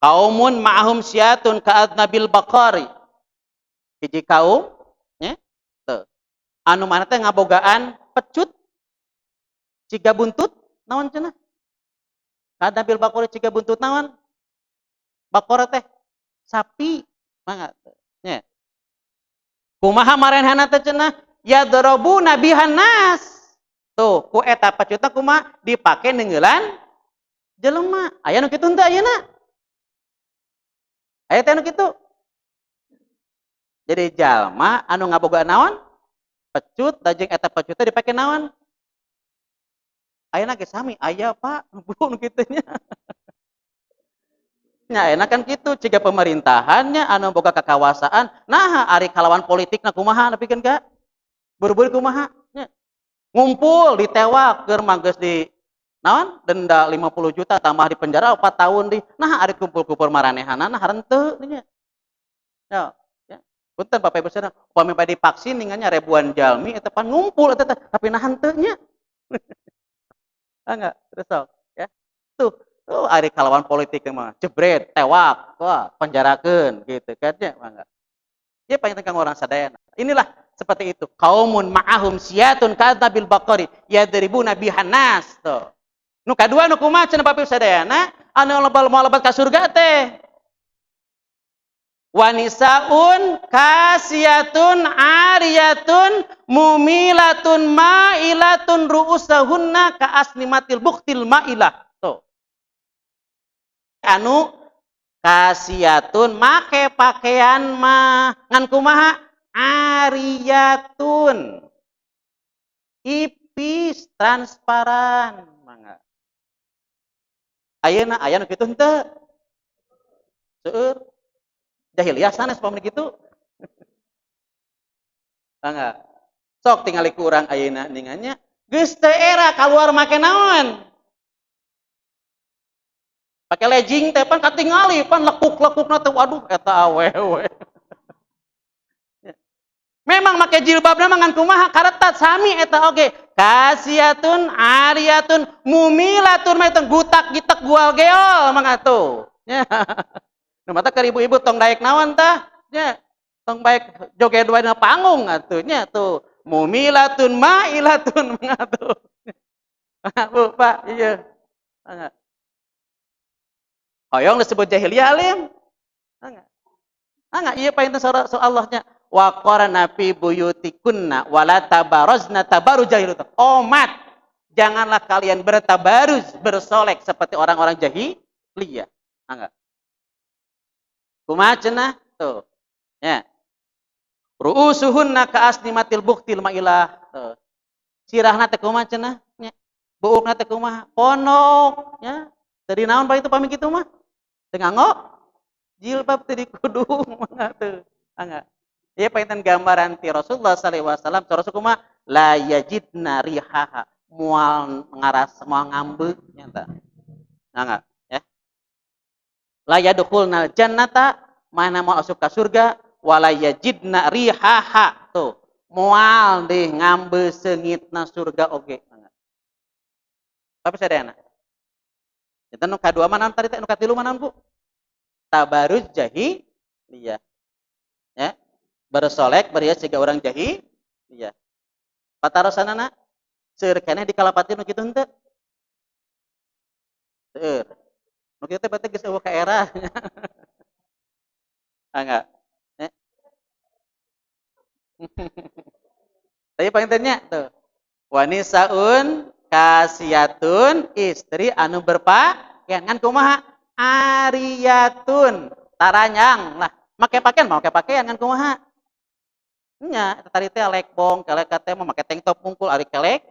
S1: Kaumun ma'ahum syatun ka'adnabil baqari. Hiji kaum ya. Tuh. Anu mana teh ngabogaan pecut ciga buntut naon cenah? Ka'adnabil baqari ciga buntut naon? Baqara teh sapi mangga nya. Kumaha marenehna teh cenah? Yadrobuna bihan nas. Tuh, ku eta pecutna kumaha dipake neungeulan jelema. Aya nu kitu henteu ayeuna? Aya teh nu kitu. Jadi jalma anu ngabogaan naon? Pecut da jeung eta pecutna dipake naon? Ayeuna ge sami aya Pak, bu nu kitu nya. Nya ayeuna kan kitu ciga pemerintahannya anu boga kakawasaan, naha ari kalawan politikna kumaha nepikeun ka? Buru-buru kumaha nya. Ngumpul ditewak keur mah geus di naon? Denda 50 juta tambah di penjara 4 tahun di. Naha ari kumpul-kumpul maranehanana harenteu nya. Ya, ya. Punten Bapak Ibu sadaya, upami bade divaksin ningannya ribuan jalmi eta pan ngumpul eta teh, tapi naha henteu nya. Enggak, terus sok ya. Tuh, tuh ari kalawan politik mah jebret, tewak, wah, penjarakeun gitu kan nya, mangga. Ya paling kang orang sadayana. Inilah seperti itu. Qaumun ma'ahum siyatun kadzabil baqari yadribuna bihan nas tuh. Nu kadua nu kumaha cenah Bapak Ibu sadayana anu lebal moal lebat ka surga teh. Wanisaun kasiyatun ariyatun mumilatun ma'ilatun ru'usahunna ka asnimatil buktil ma'ilah. Tuh. Anu kasiyatun make pakaian mah ngan kumaha ariyatun ipis transparan mangga. Ayeuna aya nu kitu henteu? Seueur. Jahiliyah sanes pamit kitu. Mangga. Sok tingali ku urang ayeuna ningannya geus teu era kaluar make naon? Pake legging teh pan katingali pan lekuk-lekukna teh waduh eta awewe. Memang make jilbabna mah ngan kumaha karetat sami eta oge. Kasiyatun ariyatun mumilatun mah itu gutak gitek gual geol mah atuh. Nya. Nu mata keur ibu-ibu tong daek naon tah? Nya. Tong baik joget wae dina panggung atuh nya tuh. Mumilatun mailatun mah atuh. Bu, Pak, iya. Mangga. Hoyong disebut jahiliyah alim. Mangga. Mangga ieu paling teh surah Allahnya. Wa qarna fi buyutikunna wala tabarazna tabarujal jahiliyah. Omat, janganlah kalian bertabaruz, bersolek seperti orang-orang jahiliyah. Mangga. Kumaha cenah? Tuh. Ya. Ru'usuhunna ka asnimatil buktil mailah. Tuh. Sirahna teh kumaha cenah? Nya. Buukna teh kumaha? Ponok, nya. Tadi naon bae itu pami kitu mah? Teu nganggo jilbab teu dikudung mangga teu. Mangga. Ieu painten gambaran ti Rasulullah sallallahu alaihi wasallam, Rasul kumaha? La yajidna rihaha, moal ngaras moal ngambeuk nya tah. Mangga, ya. La yadkhulnal jannata, mana mau asup ka surga, wala yajidna rihaha tuh. Moal deh ngambe seungitna surga oge. Mangga. Tapi sadayana. Eta nu kadua mah naon tadi teh, nu katilu mah naon, Bu? Tabaruz jahiliyah. Ya. Bersolek berhias siga urang jahiliyah. Patarosanana seueur keneh di kalapati nu kitu henteu? Seueur. Nu kitu teh berarti geus eueuh ka era. Mangga. Ya. Tapi paling teh nya tuh. Wanisaun kasiyatun, istri anu berpakaian ngan kumaha? Ariyatun, taranyang lah. Make pakaian mah make pakaian ngan kumaha? Nya, eta tadi teh lekbong, kelek teh mah make tank top mungkul ari kelek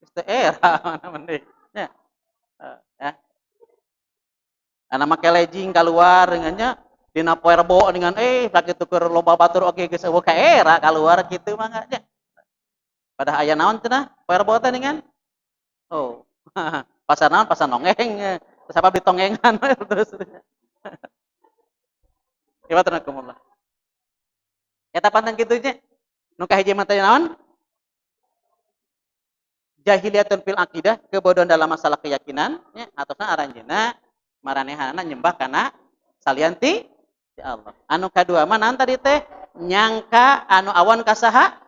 S1: geus teu era mana mending nya. Ya. Ana make legging keluar dengannya dina poe Rebo dengan sakitu keur loba batur oge geus eueuh ka era keluar kitu mah nya. Pada aya naon cenah poe Rebo teh dengan? Oh. Pasar naon? Pasar nongeng. Terus apa ditongengan terus. Iwatanakumullah. Eta pantang kitu nya. Nu kahiji mah teh naon? Jahiliyatun fil aqidah, kebodohan dalam masalah keyakinan nya, atosna aranjeuna maranehanana nyembah kana salian ti Allah. Anu kadua mah naon tadi teh? Nyangka anu awan ka saha?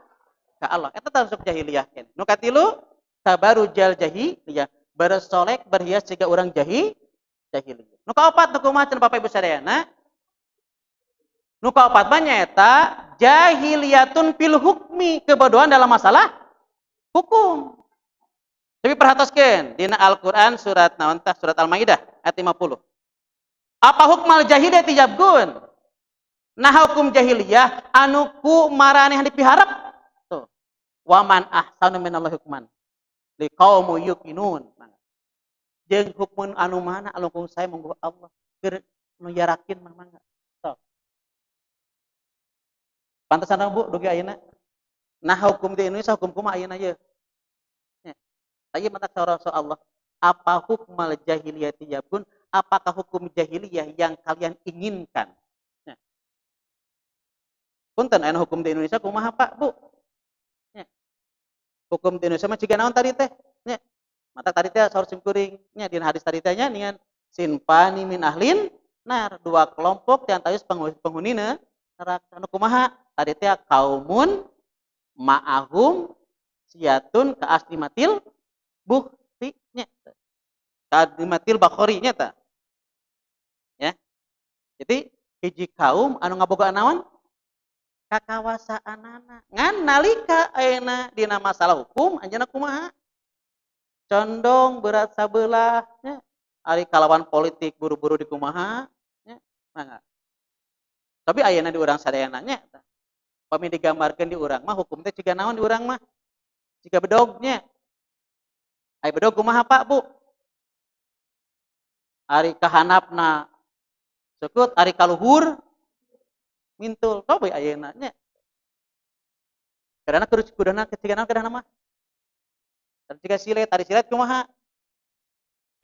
S1: Ka Allah. Eta termasuk jahiliyah keneh. Nu katilu tabarujal jahiliyah, bersolek berhias siga urang jahiliyah. Nu kaopat nu kumaha cenah Bapak Ibu sadayana? Nu kaopat mah nyaeta jahiliyatun fil hukmi, kebodohan dalam masalah hukum. Tapi perhatoskeun dina Al-Qur'an surat naon tah, surat Al-Maidah ayat 50. Apa hukmal jahiliyah tijabgun? Nah hukum jahiliyah anu ku maraneh dipiharep tuh. Waman ahsanu minallahi hukman liqaumu yuqinun. Jeung hukmun anu mana alungkung sae monggo Allah keur nu yarakin mah mangga. Tuh. Pantesan Bu dugi ayeuna. Nah hukum di Indonesia hukum kumaha ayeuna ye? Nya. Tadi mata saur Allah, apa hukmal jahiliyati yabun? Apakah hukum jahiliyah yang kalian inginkan? Nya. Punten aya hukum di Indonesia kumaha Pak, Bu? Nya. Hukum di Indonesia mah ciga naon tadi teh? Nya. Mata tadi teh saur simkuring nya dina hadis tadi teh nya ningan sinfani min ahlin nar, dua kelompok di antaris penghunina neraka. Anu kumaha? Tadi teh kaumun ma'ahum siyatun ka aslimatil bukti nya. Ka aslimatil bakhori nya ta. Ya. Jadi hiji kaum anu ngabogaan naon? Kakawasaanana. Ngan nalika ayeuna dina masalah hukum anjeunna kumaha? Condong berat sabelah nya. Ari kalawan politik buru-buru dikumaha nya. Mangga. Tapi ayeuna di urang sadayana nya. Pami digambarkeun di urang mah hukum teh ciga naon di urang mah? Ciga bedog nya. Ari bedog kumaha Pak, Bu? Ari kahanapna seukeut, ari kaluhur mintul. Coba ayeuna nya. Karena kudana ciga naon kadahna mah? Jika silet, ari silet kumaha?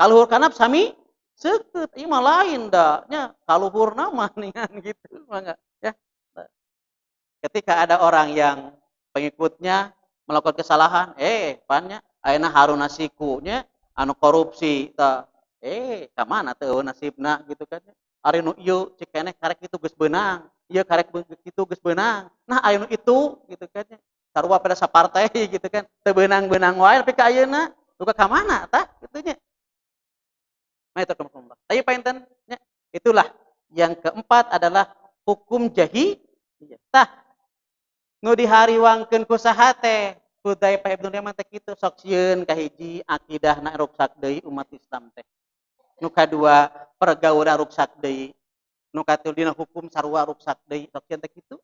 S1: Kaluhur kanap sami seukeut, ieu mah lain da nya, kaluhurna mah ningan gitu mangga ya. Ketika ada orang yang pengikutnya melakukan kesalahan, pannya ayeuna haruna siku nya anu korupsi tah, ka mana teh eueuh nasibna gitu kan nya. Ari nu ieu cek keneh karek kitu geus beunang, ieu karek kitu geus beunang. Nah aya nu itu gitu kan nya. Sarua pada sapartai gitu kan, teu beunang-beunang wae tapi ka ayeuna duka ka mana tah kitu nya. Nah itu teman-teman. Tapi painten nya, itulah yang keempat adalah hukum jahiliyah. Tah nu dihariwangkeun ku saha teh? Hudzaifah ibnu Yaman teh kitu sok sieun kahiji akidahna ruksak deui umat Islam teh. Nu kadua pergaulan ruksak deui. Nu katilu dina hukum sarua ruksak deui sok sieun teh kitu.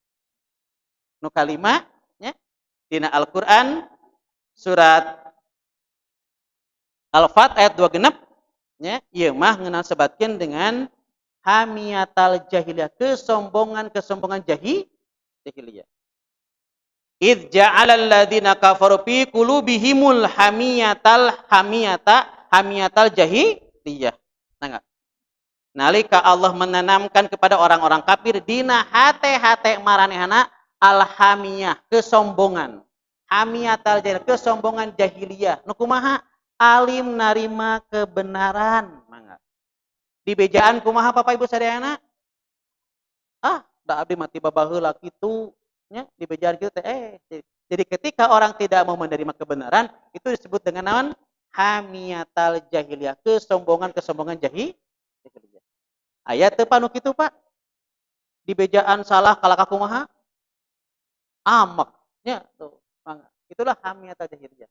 S1: Nu kalima nya dina Al-Qur'an surat Al-Fat ayat 26 nya ieu mah ngeunaan sebatkeun dengan hamiyatal jahiliyah, kesombongan-kesombongan jahiliyah. Idz ja'ala alladziina kafaru fi qulubihimul hamiyatal hamiyata hamiyatal jahiliyah. Nah, enggak? Nalika Allah menanamkan kepada orang-orang kafir dina hate-hate maranehana alhamiyah, kesombongan. Hamiyatal jahiliyah, kesombongan jahiliyah. Nu kumaha? Alim narima kebenaran. Mangga. Di bejaan kumaha Bapak Ibu sadayana? Ah, da abdi mati babaheula kitu nya di bejaan kitu teh. Jadi ketika orang tidak mau menerima kebenaran, itu disebut dengan naon? Hamiyatal jahiliyah, kesombongan-kesombongan jahiliyah. Aya teu panu kitu, Pak? Di bejaan salah kalaka kumaha? Amek nya tuh, mangga. Itulah hamiyatal jahiliyah.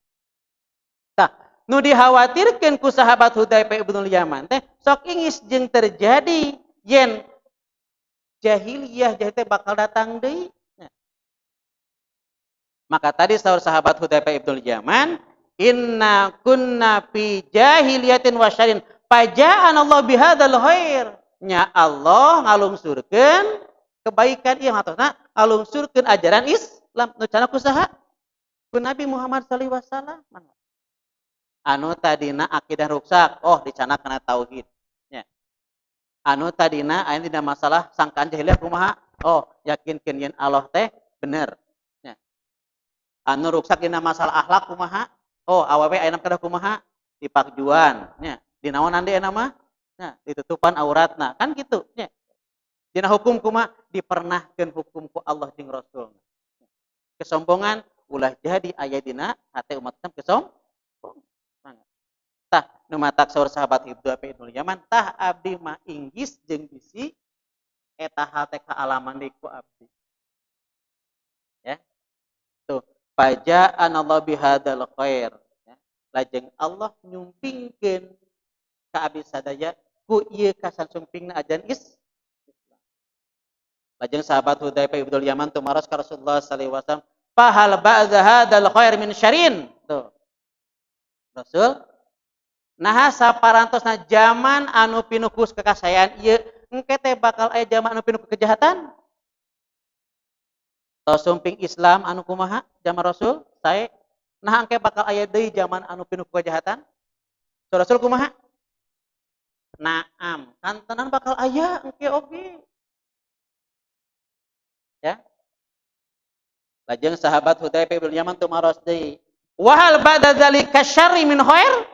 S1: Tah, nu dikhawatirkeun ku sahabat Hudzaifah ibnul Yaman teh sok ingis jeung terjadi yen jahiliyah teh bakal datang deui. Nya. Maka tadi saur sahabat Hudzaifah ibnul Yaman, inna kunna fi jahiliyatin wa syarrin faja'ana Allah bihadzal khair. Nya Allah ngalungsurkeun kebaikan ieu maksudna ngalungsurkeun ajaran Islam nu cana ku saha? Ku Nabi Muhammad sallallahu alaihi wasallam. Anu tadina akidah ruksak, oh dicana kana tauhid. Nya. Anu tadina aya dina masalah sangkaan jahiliyah kumaha? Oh, yakinkeun yen Allah teh bener. Nya. Anu ruksak dina masalah akhlak kumaha? Oh, awewe ayeuna kedah kumaha? Dipakjuan, nya. Dinaonan deui ayeuna mah? Nya, ditutupan auratna. Kan kitu, nya. Dina hukum kumaha? Dipernahkeun hukum ku Allah jeung Rasul. Kesombongan ulah jadi aya dina hate umat Islam kesombongan. Tah nu matak saur sahabat Ibnu Abi Ibnul Yaman, tah abdi mah inggis jeung bisi Eta hal teh kaalaman deui ku abdi. Ya. Tuh, faja'ana Allah bihadzal khair. Ya. Lajeng Allah nyumpingkeun ka abdi sadaya ku ieu kasansumpingna ajaran Islam. Lajeng sahabat Hudzaifah ibnul Yaman tumaros ka Rasulullah sallallahu alaihi wasallam, "Fahal ba'da hadzal khair min syarin?" Tuh. Rasul, naha saparantosna zaman anu pinuh ku kekasayaan ieu engke teh bakal aya zaman anu pinuh ku kejahatan? Tos sumping Islam anu kumaha zaman Rasul sae, naha engke bakal aya deui zaman anu pinuh ku kejahatan? So, Rasul kumaha? Naam, kantenan bakal aya engke oge. Ya. Lajeng sahabat Hudzaifah bin Yaman tumaros deui, "Wahal ba'da dzalika syarri min khair?"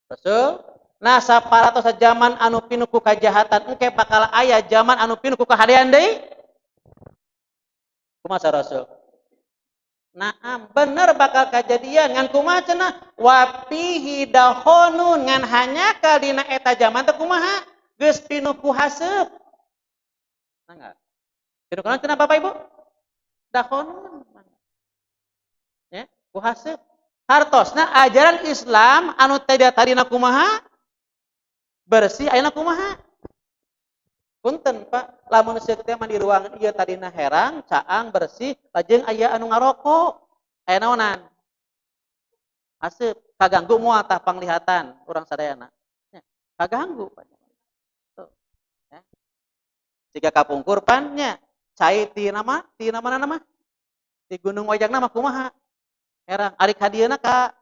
S1: Rasul, nah saparatos zaman anu pinuh ku kajahatan engke bakal aya zaman anu pinuh ku kahadean deui? Kumaha Rasul? Naam, bener bakal kajadian ngan kumaha cenah? Wa fihi dakhonun, ngan hanya dina eta zaman teh kumaha? Geus pinuh ku haseup. Mangga. Pinuh kunaon cenah Bapak Ibu? Dakhonun. Ya, ku haseup. Hartosna ajaran Islam anu tadi tadina kumaha? Bersih ayeuna kumaha? Punten Pak, lamun seuk teh mah di ruangan ieu tadina herang, caang, bersih, lajeng aya anu ngarokok. Aya naonan? Haseup, kaganggu moal tah panglihatan urang sadayana? Ya, kaganggu Pak. Tuh. Ya. Jika kapungkur pan nya cai ti nama, ti mana nama? Ti Gunung Wayangna mah kumaha? Herang, ari ka dieuna ka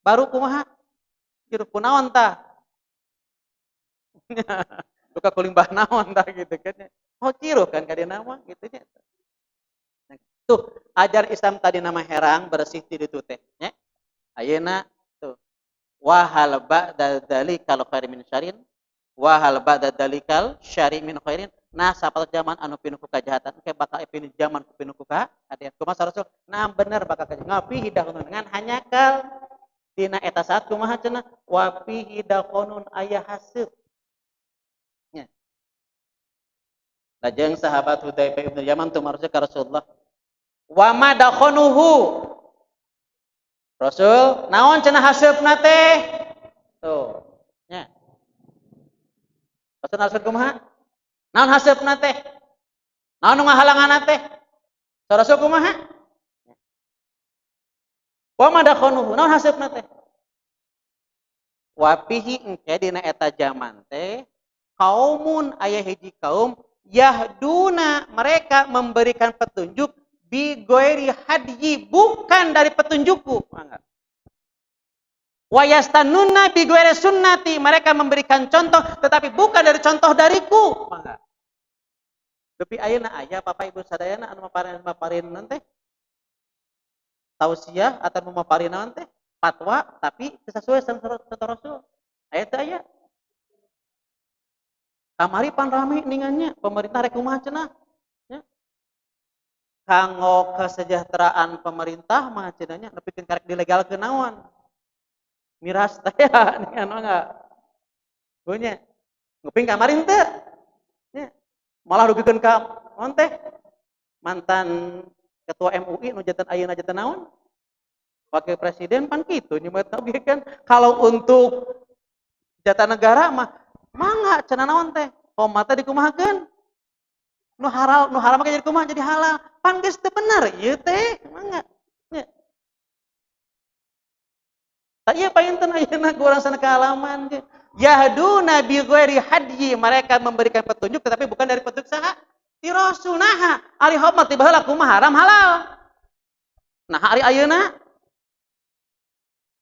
S1: baru kumaha? Hirup kunaon tah? Duka kulimbah naon tah gitu kan ya. Oh ciruh kan ka dieuna mah gitu nya. Tuh, ajar Islam tadi nama herang bersih ti ditu teh nya. Ayeuna tuh wahal ba'da dzalikal khair min syarin wahal ba'da dzalikal syari min khairin. Nah, sapatos zaman anu pinuh ku kajahatan engke bakal pinuh zaman ku pinuh ku kahadean. Kumaha Rasul? Nah, bener bakal kajahatan. Ngapi hidahun ngan hanyakal dina eta saat kumaha cenah? Wa fihi dakhonun, aya haseup. Nya. Lajeng sahabat Hudzaifah ibnu Yaman tumaros ka Rasulullah. Wa ma dakhonuhu? Rasul, naon cenah haseupna teh? Tuh, nya. Rasul Rasul kumaha? Naon haseupna teh? Naon nu ngahalanganna teh? Rasul kumaha? Wa ma dakhonuhu? Naon haseupna teh? Wa fihi, engke dina eta zaman teh kaumun, aya hiji kaum, yahduna, mereka memberikan petunjuk, bi ghairi hadyi, bukan dari petunjukku. Mangga. Wa yastanuna bi ghairi sunnati, mereka memberikan contoh tetapi bukan dari contoh dariku. Mangga. Tapi ayeuna aya Bapak Ibu sadayana anu maparin maparin teh tausiah atau memaparin naon teh fatwa tapi sesuai sama contoh Rasul. Aya teu aya? Kamari pan rame ningannya pemerintah rek kumaha cenah? Ya. Kanggo kesejahteraan pemerintah mah cenah nya, nepikeun karek dilegalkeun naon? Miras teh ya, ningan mah enggak. Punya. Nguping kamari henteu? Ya. Malah rugikeun ka naon teh? Mantan ketua MUI nu janten ayeuna janten naon? Wakil presiden pan kitu nyebat oge kan. Kalau untuk jatah negara mah mangga cenah naon teh? Koma teh dikumahakeun? Nu halal, nu haram jadi kumaha? Jadi halal. Pan geus teu bener ieu teh, mangga. Nya. Tah ieu painten ayeuna ku urang sana kaalaman ge. Yahduna bi ghairi hadyi, mereka memberikan petunjuk tetapi bukan dari petunjuk saha? Ti Rasul. Naha ari khamar ti baheula kumaha, haram halal? Nah, ari ayeuna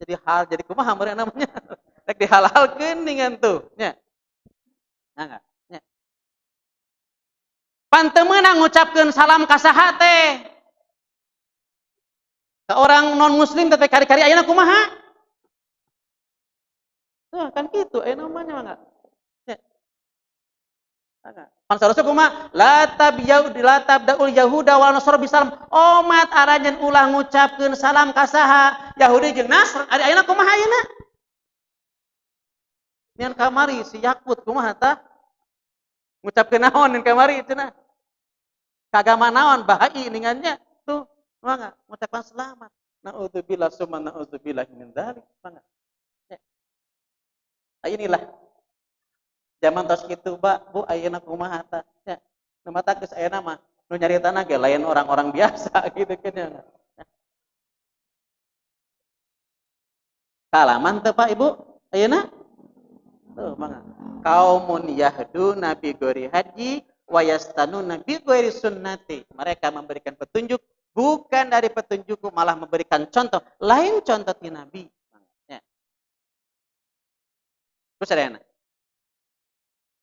S1: jadi hal jadi kumaha meureun namanya? Rek dihalalkeun dengan tuh nya. Nah, enggak? Nya. Pan teu meunang ngucapkeun salam ka saha teh? Ka orang non muslim teh kari-kari ayeuna kumaha? Tuh, kan gitu ayeuna mah nya enggak? Nya. Enggak. Pan sarua kumaha? La tabyau la tabdaul yahuda wal nasara bisalam. Omat aranjeun ulah ngucapkeun salam ka saha? Yahudi jeung Nasr. Ari ayeuna kumaha ayeuna? Nian kamari si Yakut kumaha tah? Ngucapkeun naon kamari cenah? Kagama naon bahai ningannya tuh, mangga ngucapkan selamat. Na'udzubillah summa na'udzubillah min dzalik. Mangga. Ya. Nah, inilah zaman tos kitu, Pak, Bu, ayeuna kumaha tah? Ya. Nu matak geus ayeuna mah nu nyaritana ge lain orang-orang biasa gitu kan ya. Kalaman teu Pak Ibu ayeuna? Tuh mangga. Kaumun yahduna bi ghairi haji wa yastanuna bi ghairi sunnati. Mereka memberikan petunjuk bukan dari petunjukku, malah memberikan contoh lain contoh ti Nabi. Ya. Terus sadayana.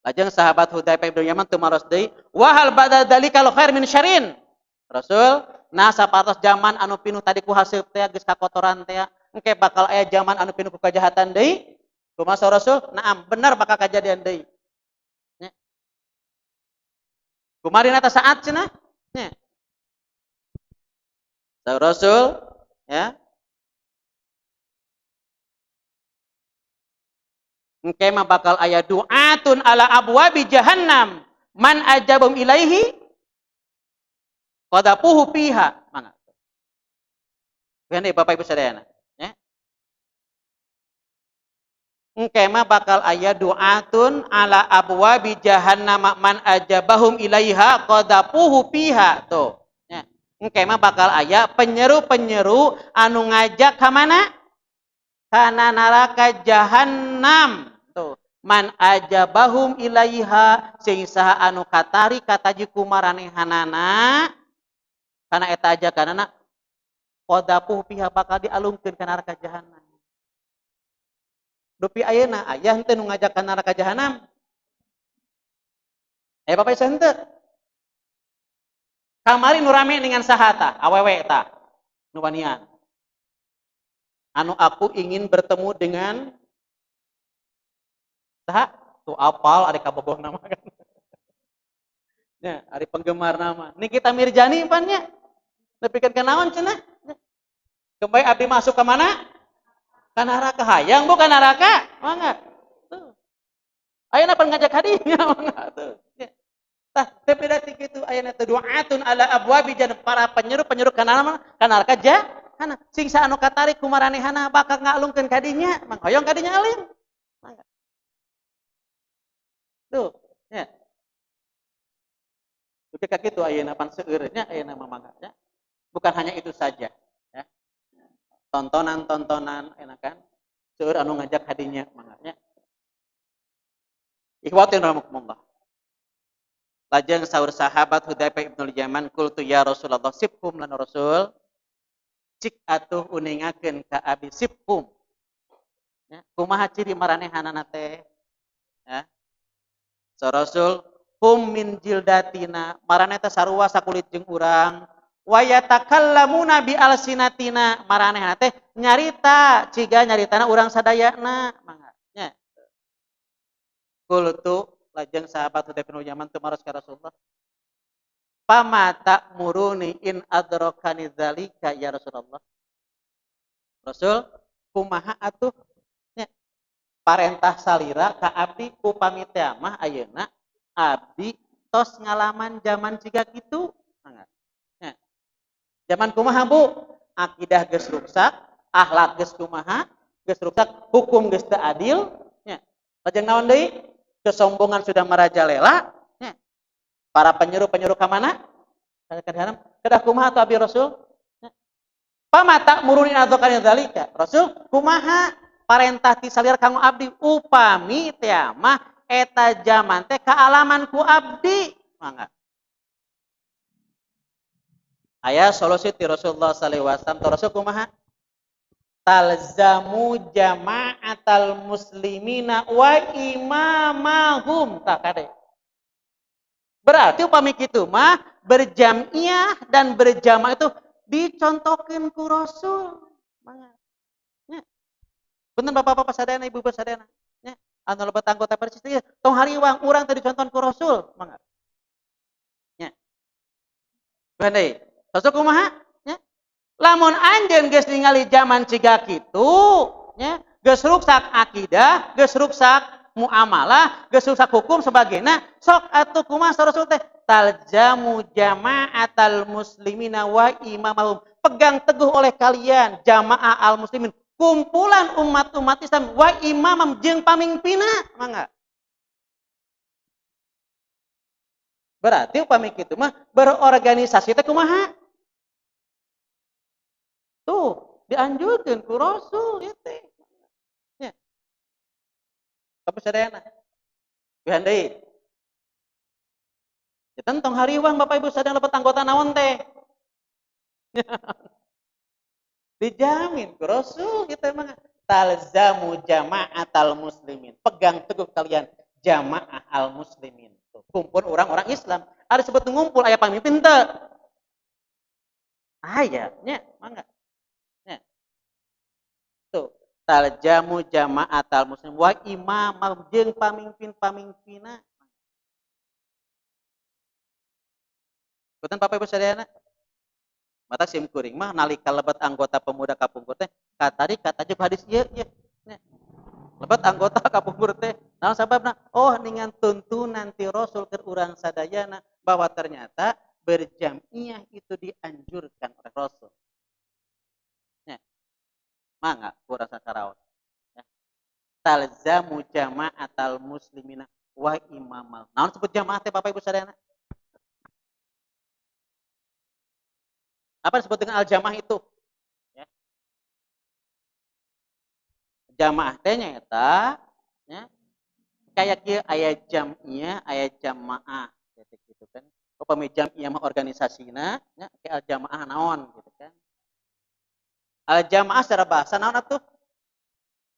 S1: Lajeng sahabat Hudzaifah bin Yaman tumaros deui, wa hal ba'da dzalikal khair min syarrin. Rasul, nah sapatos zaman anu pinuh tadi ku haseup teh geus kakotoran teh, engke bakal aya zaman anu pinuh ku kajahatan deui. Kumaha Rasul? Naam, benar bakal kajadian deui. Nya. Kumarina teh saat cenah? Nya. Rasul, ya. Engke mah bakal aya du'atun ala abwabi jahannam man ajabum ilaihi qadapuhu fiha. Mangga. Gini Bapak Ibu sadayana, ya. Engke mah bakal aya du'atun ala abwabi jahannam man ajabahum ilaiha qadapuhu fiha. Tuh. Ya. Engke mah bakal aya penyeru-penyeru anu ngajak ka mana? Kana neraka jahannam. Tuh. Man ajabahum ilaiha sing saha anu katari kataji kumaranehanana kana eta ajakanana qadapuh piha bakal dialungkeun ka neraka jahannam. Dupi ayeuna aya henteu nu ngajak ka neraka jahannam? Bapak ieu henteu. Kamari nu rame dengan saha tah? Awewe tah. Nu wanian. Anu aku ingin bertemu dengan saha? Tuh apal ari kabogoh nama kan. Nya, ari penggemar nama. Nikita Mirjani pan nya. Nepikeun ka naon cenah? Kembali abdi masuk ke mana? Ka neraka. Hayang bu ka neraka? Mangga. Tuh. Ayeuna pan ngajak hadinya mangga tuh. Nya. Tah, teu beda ti kitu ayeuna teh du'atun ala abwabi jan para penyeru-penyeru ka neraka jahannam. Sing saha anu katarik kumaranehana bakal ngalungkeun ka dinya, mang hoyong ka dinya alim. Mangga. Tuh, ya. Dupi ka kitu ayeuna pan seueur nya ayeuna mah mangga nya. Bukan hanya itu saja, ya. Tontonan-tontonan enak kan? Seueur anu ngajak hadinya mangga nya. Ikhwatin rahimakumullah. Lajeng saur sahabat Hudzaifah ibnul Yaman qultu ya Rasulullah sifhum lan Rasul cik atuh uningakeun ka abi sifhum. Ya, kumaha ciri maranehanana teh? Ya. So Rasul hum min jildatina maraneh teh sarua sakulit jeung urang wa yatakallamuna bi alsinatina maranehna teh nyarita ciga nyaritana urang sadayana mangga nya. Qultu lajeng sahabat Hudzaifah bin Yaman tumaros ka Rasulullah pama ta'muruni in adrakani dzalika ya Rasulullah. Rasul kumaha atuh nya parentah salira ka abdi upami teh mah ayeuna abdi tos ngalaman zaman jiga kitu mangga nya. Zaman kumaha Bu? Akidah geus ruksak, akhlak geus kumaha, geus ruksak, hukum geus teu adil nya. Lajeng naon deui? Kesombongan sudah merajalela nya. Para penyeru-penyeru ka mana? Ka jahannam. Kedah kumaha atuh abdi Rasul? Nya. Pama ta'muruni adzakani dzalika? Rasul kumaha parentah ti salira kanggo abdi upami teh mah eta zaman teh kaalaman ku abdi mangga. Aya solusi ti Rasulullah sallallahu alaihi wasallam. Rasul kumaha? Talzamu jama'atal muslimina wa imamahum. Tah kade. Berarti upami kitu mah berjamiah dan berjamaah itu dicontohkeun ku Rasul. Mangga. Nya. Punten bapak-bapak sadayana, ibu-ibu sadayana. Nya, anu lebet anggota Persis teh tong hariwang urang teh dicontohkeun ku Rasul. Mangga. Nya. Bandai. Rasul kumaha? Nya. Lamun anjeun geus ningali zaman ciga kitu, nya, geus ruksak akidah, geus ruksak Muamalah, geus rusak hukum sebagainya. Sok atuh kumaha Rasul teh? Talzamu jama'atal muslimina wa imamahum. Pegang teguh oleh kalian jamaah al muslimin, kumpulan umat-umat Islam wa imamam jeung pamimpinna, mangga. Berarti upami kitu mah berorganisasi teh kumaha? Tuh, dianjurkeun ku Rasul ieu teh. Nya. Apa sadayana? Pihan deui. Ya tentang hariwang Bapak Ibu sadaya lebet anggota naon teh? Dijamin ku Rasul kita mah talzamu jama'atal muslimin. Pegang teguh kalian jamaah al muslimin. Tuh, kumpul orang-orang Islam. Ada sebut ngumpul aya pamimpin teu? Aya nya, mangga. Nya. Tuh, taljamu jama'atal muslim wa imamah jeung pamimpin-pamimpinna. Punten Bapak Ibu sadayana. Mata sim kuring mah nalika lebet anggota pemuda kapungkur teh katarik katajuk hadis ieu ieu. Nya. Lebet anggota kapungkur teh naon sababna? Oh, ningan tuntunan ti Rasul keur urang sadayana bahwa ternyata berjamiah itu dianjurkan oleh Rasul. Nya. Mangga ku rasa karaos. Ya. Talzamu jama'atal muslimina wa imamal. Naon sebut jamaah teh Bapak Ibu sadayana? Apa disebut dengan al-jamaah itu? Ya. Jamaah teh nyaeta ya, kayak kieu aya jam'iyah, aya jamaah gitu kan. Upami jam'iyah mah organisasina, ya, kayak al-jamaah naon gitu kan. Al-jamaah secara bahasa naon atuh?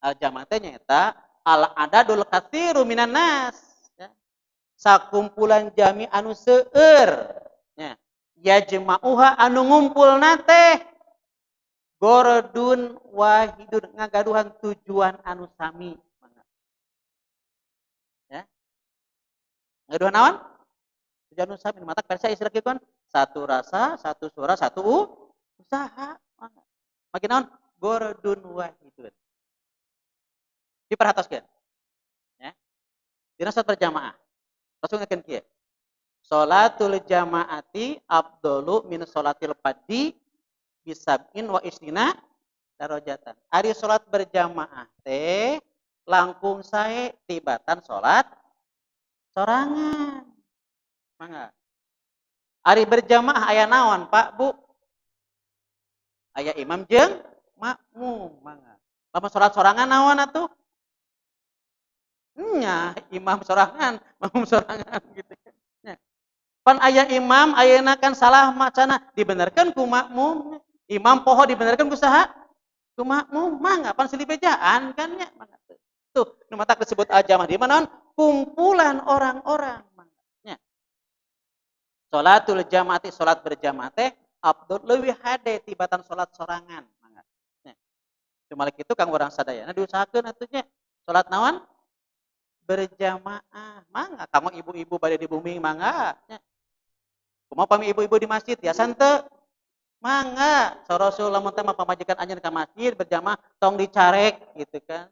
S1: Al-jamaah teh nyaeta al-adadul katsiru minan nas, ya. Sakumpulan jami anu seueur, ya. Yajma'uha anu ngumpulna teh gorodun wahidun ngagaduhan tujuan anu sami. Ya. Ngagaduhan naon? Tujuan anu sami. Mata persa istilah kieu kan satu rasa, satu suara, satu usaha. Makin naon? Gorodun wahidun. Diperhatoskeun. Ya. Dina salat berjamaah. Langsung ngakeun kieu. Salatul jamaati afdalu min salatil fardhi bisab'in wa isrina darajatan. Ari salat berjamaah teh langkung sae tibatan salat sorangan. Mangga. Ari berjamaah aya naon, Pak, Bu? Aya imam jeung makmum, mangga. Lamun salat sorangan naon atuh? Nya, imam sorangan, makmum sorangan gitu. Pan aya imam ayeuna kan salah macana dibenerkeun ku makmum, imam poho dibenerkeun ku saha? Ku makmum, mangga pan silih bejaan kan nya, mangga. Tuh, nu matak disebut al-jamaah di mana? Kumpulan orang-orang, mangga nya. Salatul jamaati salat berjamaah teh afdal leuwih hade tibatan salat sorangan, mangga nya. Cuma kitu kang urang sadayana diusahakeun atuh nya. Salat naon? Berjamaah, mangga kanggo ibu-ibu bade di bumi mangga nya. Kumaha pami ibu-ibu di masjid ya sante mangga Rasul lamun teh mah pamajikan anjeun ka masjid berjamaah tong dicarek gitu kan.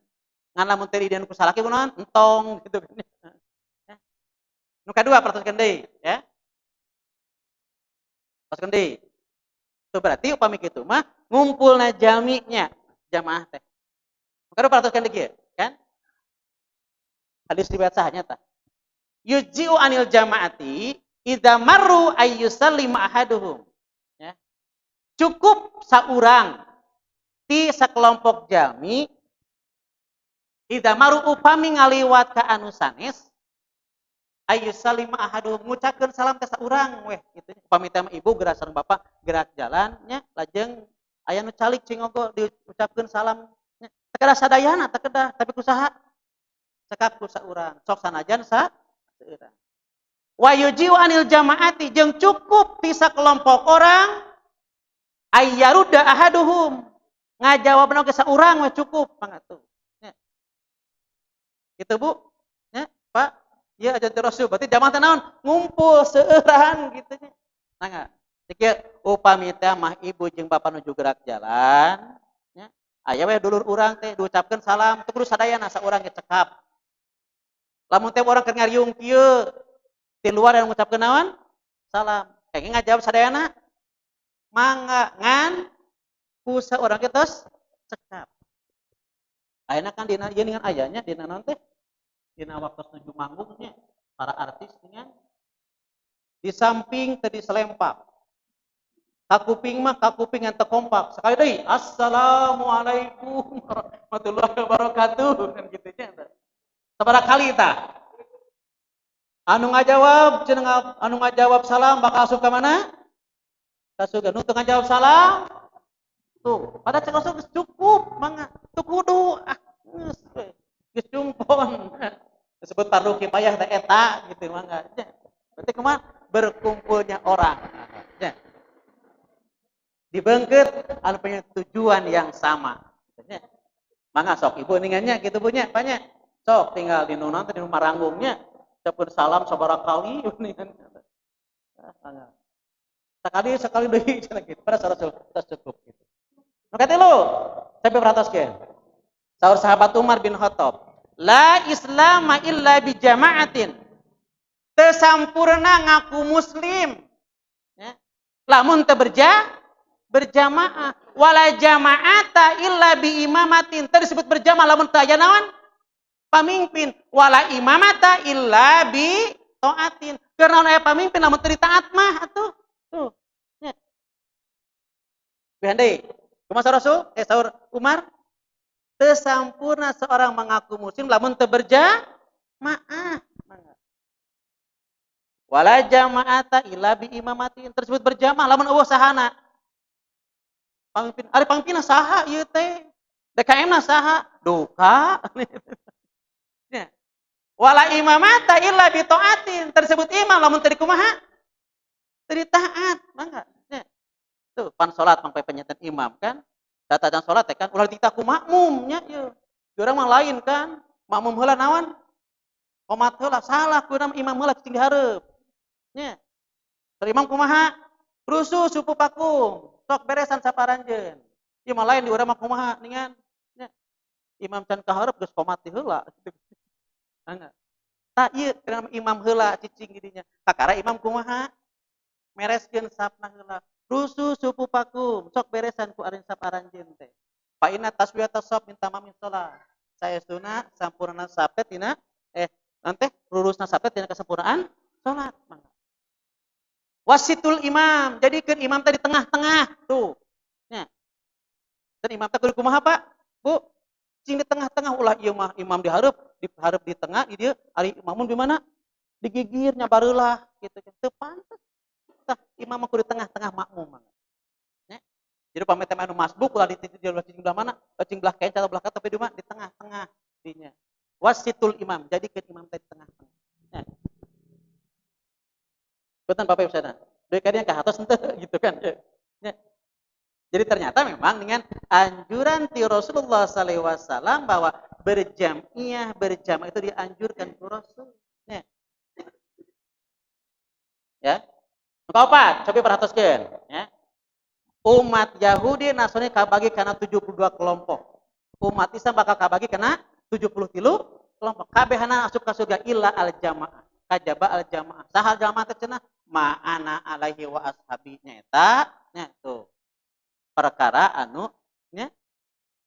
S1: Ngan lamun teh didian ku salaki kunaon entong gitu kan. Ya. Nu kadua perhatikan deui ya. Perhatikan deui. Itu berarti upami kitu mah ngumpulna jaminya jamaah teh. Nu kadua perhatikan deui kan? Hadis riwayat sahnya tah. Yujzi'u anil jamaati idza marru ayyusallima ahaduhum. Ya. Cukup saurang ti sakelompok jami idza marru upami ngaliwat ka anu sanes ayyusallima ahaduhum ngucapkeun salam teh saurang weh gitu. Upami teh ibu gerak sareng bapak gerak jalan nya lajeng aya nu calik cingogo diucapkeun salam nya. Teu kedah sadayana teu kedah tapi kusaha cekap ku saurang sok sanajan sa saurang. Wa yuji'u anil jamaati jeung cukup ti sakelompok orang ayyaruda ahaduhum ngajawabna oge saurang we cukup mangga tuh. Nya. Gitu Bu. Nya, Pak. Ieu aja teh Rasul berarti jamaah teh naon? Ngumpul seueuran gitu nya. Mangga. Kieu upami teh mah ibu jeung bapak nuju gerak jalan nya. Aya we dulur urang teh diucapkeun salam teu kudu sadayana saurang ge cekap. Lamun tiap orang keur ngariung kieu di luar yang ngucapkeun naon? Salam. Kayaknya ngajawab sadayana. Mangga ngan ku saurang kieu tos cekap. Ayeuna kan dina ieu dengan ayanya dina naon teh? Dina waktu nuju manggungnya para artis dengan di samping tadi selempak. Kakuping mah kakuping yang terkompak. Sekali deui, assalamualaikum warahmatullahi wabarakatuh kan kitu nya. Sabaraha kali tah? Anu ngajawab cenah anu ngajawab salam bakal asup ka mana? Ka surga. Nu teu ngajawab salam tuh, pada cek Rasul geus cukup mangga. Teu kudu ah geus we. Geus cumpon. Disebut fardu kifayah teh eta gitu mangga. Berarti kumaha? Berkumpulnya orang. Ya. Dibengket anu punya tujuan yang sama. Ya. Mangga sok ibu ningannya gitu punya banyak. Sok tinggal di nunan teh di rumah ranggungnya. Ucapkeun salam sabaraha kali ningan. Mangga. Sekali sekali deui cenah gitu. Pada Rasul tos cukup gitu. Nu katilu, sampai perhatoskeun. Saur sahabat Umar bin Khattab, la islama illa bi jama'atin. Teu sampurna ngaku muslim. Ya. Lamun teu berjamaah, wala jama'ata illa bi imamatin. Teu disebut berjamaah lamun teu aya naon? Pamimpin. Wala imamata illa bi taatin. Keur naon aya pamimpin lamun teu ditaat mah atuh. Tuh. Ya. Pihan deui. Kumaha Rasul? Saur Umar? Teu sampurna seorang mengaku muslim lamun teu berjamaah. Wala jama'ata illa bi imamatin. Tersebut berjamaah lamun eueuh sahana. Pamimpin, ari pamimpinna saha ieu teh? DKM na saha? Duka. Ya. Wala imamata illa bi taatin. Tersebut imam lamun teu dikumaha? Teu ditaat, mangga. Ya. Tuh, pan salat sampai penyetan imam kan? Data dan salat teh kan ulah dititah ku makmumnya ieu. Di urang mah lain kan? Makmum heula naon? Qomat heula salah ku imam heula cicing dihareup. Nya. Keur imam kumaha? Rusuh supu pakum. Sok beresan saparanjeun. Ieu mah lain di urang mah kumaha ningan? Nya. Imam can kahareup geus qomat di heula. Mangga. Tah ieu keur imam heula cicing di dinya. Kakara imam kumaha? Mereskeun sapna heula. Rusuh supu pakum, sok beresan ku arin saparanjeun teh. Fa inna taswiyata shaf min tamamis shalah. Saestuna sampurna sap teh tina nanti lurusna sap teh tina kesempurnaan salat. Mangga. Wasitul imam, jadikeun imam teh di tengah-tengah tuh. Nya. Dan imam teh kudu kumaha Pak? Bu, cing di tengah-tengah ulah ieu mah imam dihareup, dihareup di tengah di dieu ari imamun di mana? Digigir nya bareulah gitu kan. Teu pantes. Tah imam mah kudu di tengah-tengah makmum mah. Nya. Jadi pamit teh anu masbuk ulah di titik di cing belah mana? Cing belah kenca atau belah ka tapi di mana? Di tengah-tengah dinya. Wasitul imam, jadikeun imam teh di tengah-tengah. Nya. Punten Bapak Ibu sadayana. Deui ka dieu ka atas henteu gitu kan. Ya. Jadi ternyata memang dengan anjuran ti Rasulullah sallallahu alaihi wasallam bahwa berjamiah, berjamaah itu dianjurkan ku Rasul. Ya. Ya. Nu kaopat, coba perhatoskeun, ya. Umat Yahudi Nasrani kabagi kana 72 kelompok. Umat Islam bakal kabagi kana 73 kelompok. Kabehana asup ka surga illa al-jamaah. Kajaba al-jamaah. Saha jamaah teh cenah? Ma'ana alaihi wa ashabi nyaeta nya tuh. Perkara anu nya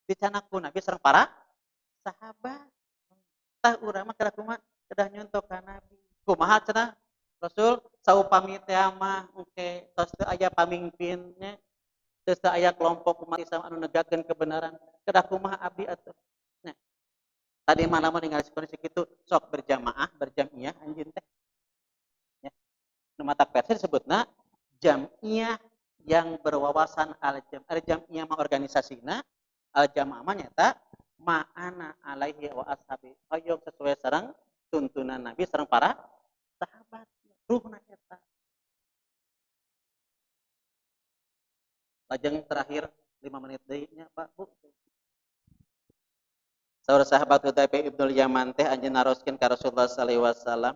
S1: dicanak ku Nabi sareng para sahabat. Tah urang mah kedah kumaha? Kedah nyontoh ka Nabi. Kumaha cenah? Rasul saupami teh mah engke tos teu aya pamimpinnya, tos teu aya kelompok umat Islam anu negakeun kebenaran, kedah kumaha abdi atuh. Nya. Tadi mah lamun ningali kondisi kitu sok berjamaah, berjamiah anjeun teh. Ya. Nu matak versi disebutna jamiah yang berwawasan al-jam. Al-jamiah mah organisasina, al-jamaah mah nyata ma'ana alaihi wa ashabi. Hoyong sesuai sareng tuntunan Nabi sareng para sahabat. Ruhna eta. Lajeng terakhir 5 menit deui nya Pak Bu. Saur sahabat Hudzaifah ibnul Yaman teh anjeun naroskeun ka Rasulullah sallallahu alaihi wasallam.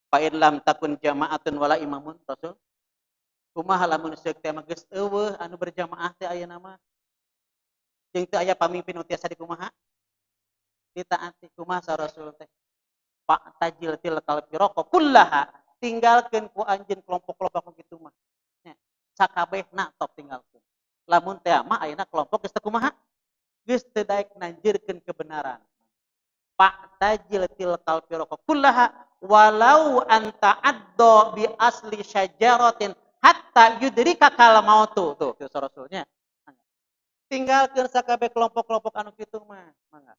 S1: Fa in lam takun jama'atun wala imamun Rasul. Kumaha lamun seuk teh mah geus eueuh anu berjamaah teh ayeuna mah. Jeung teu aya pamimpin nu tiasa dikumaha? Ditaati kumaha Rasul teh? Pak tajil tilkal firaqo kullaha, tinggalkeun ku anjeun kelompok-kelompok kitu mah. Nya, sakabehna top tinggalkeun. Lamun teh mah ayeuna kelompok geus teu kumaha? Geus teu daek nanjirkeun kebenaran. Pak tajil tilkal firaqo kullaha walau anta addo bi asli syajaratin hatta yudrika kal mautu. Tuh kitu Rasulnya. Tinggalkeun sakabeh kelompok-kelompok anu kitu mah, mangga.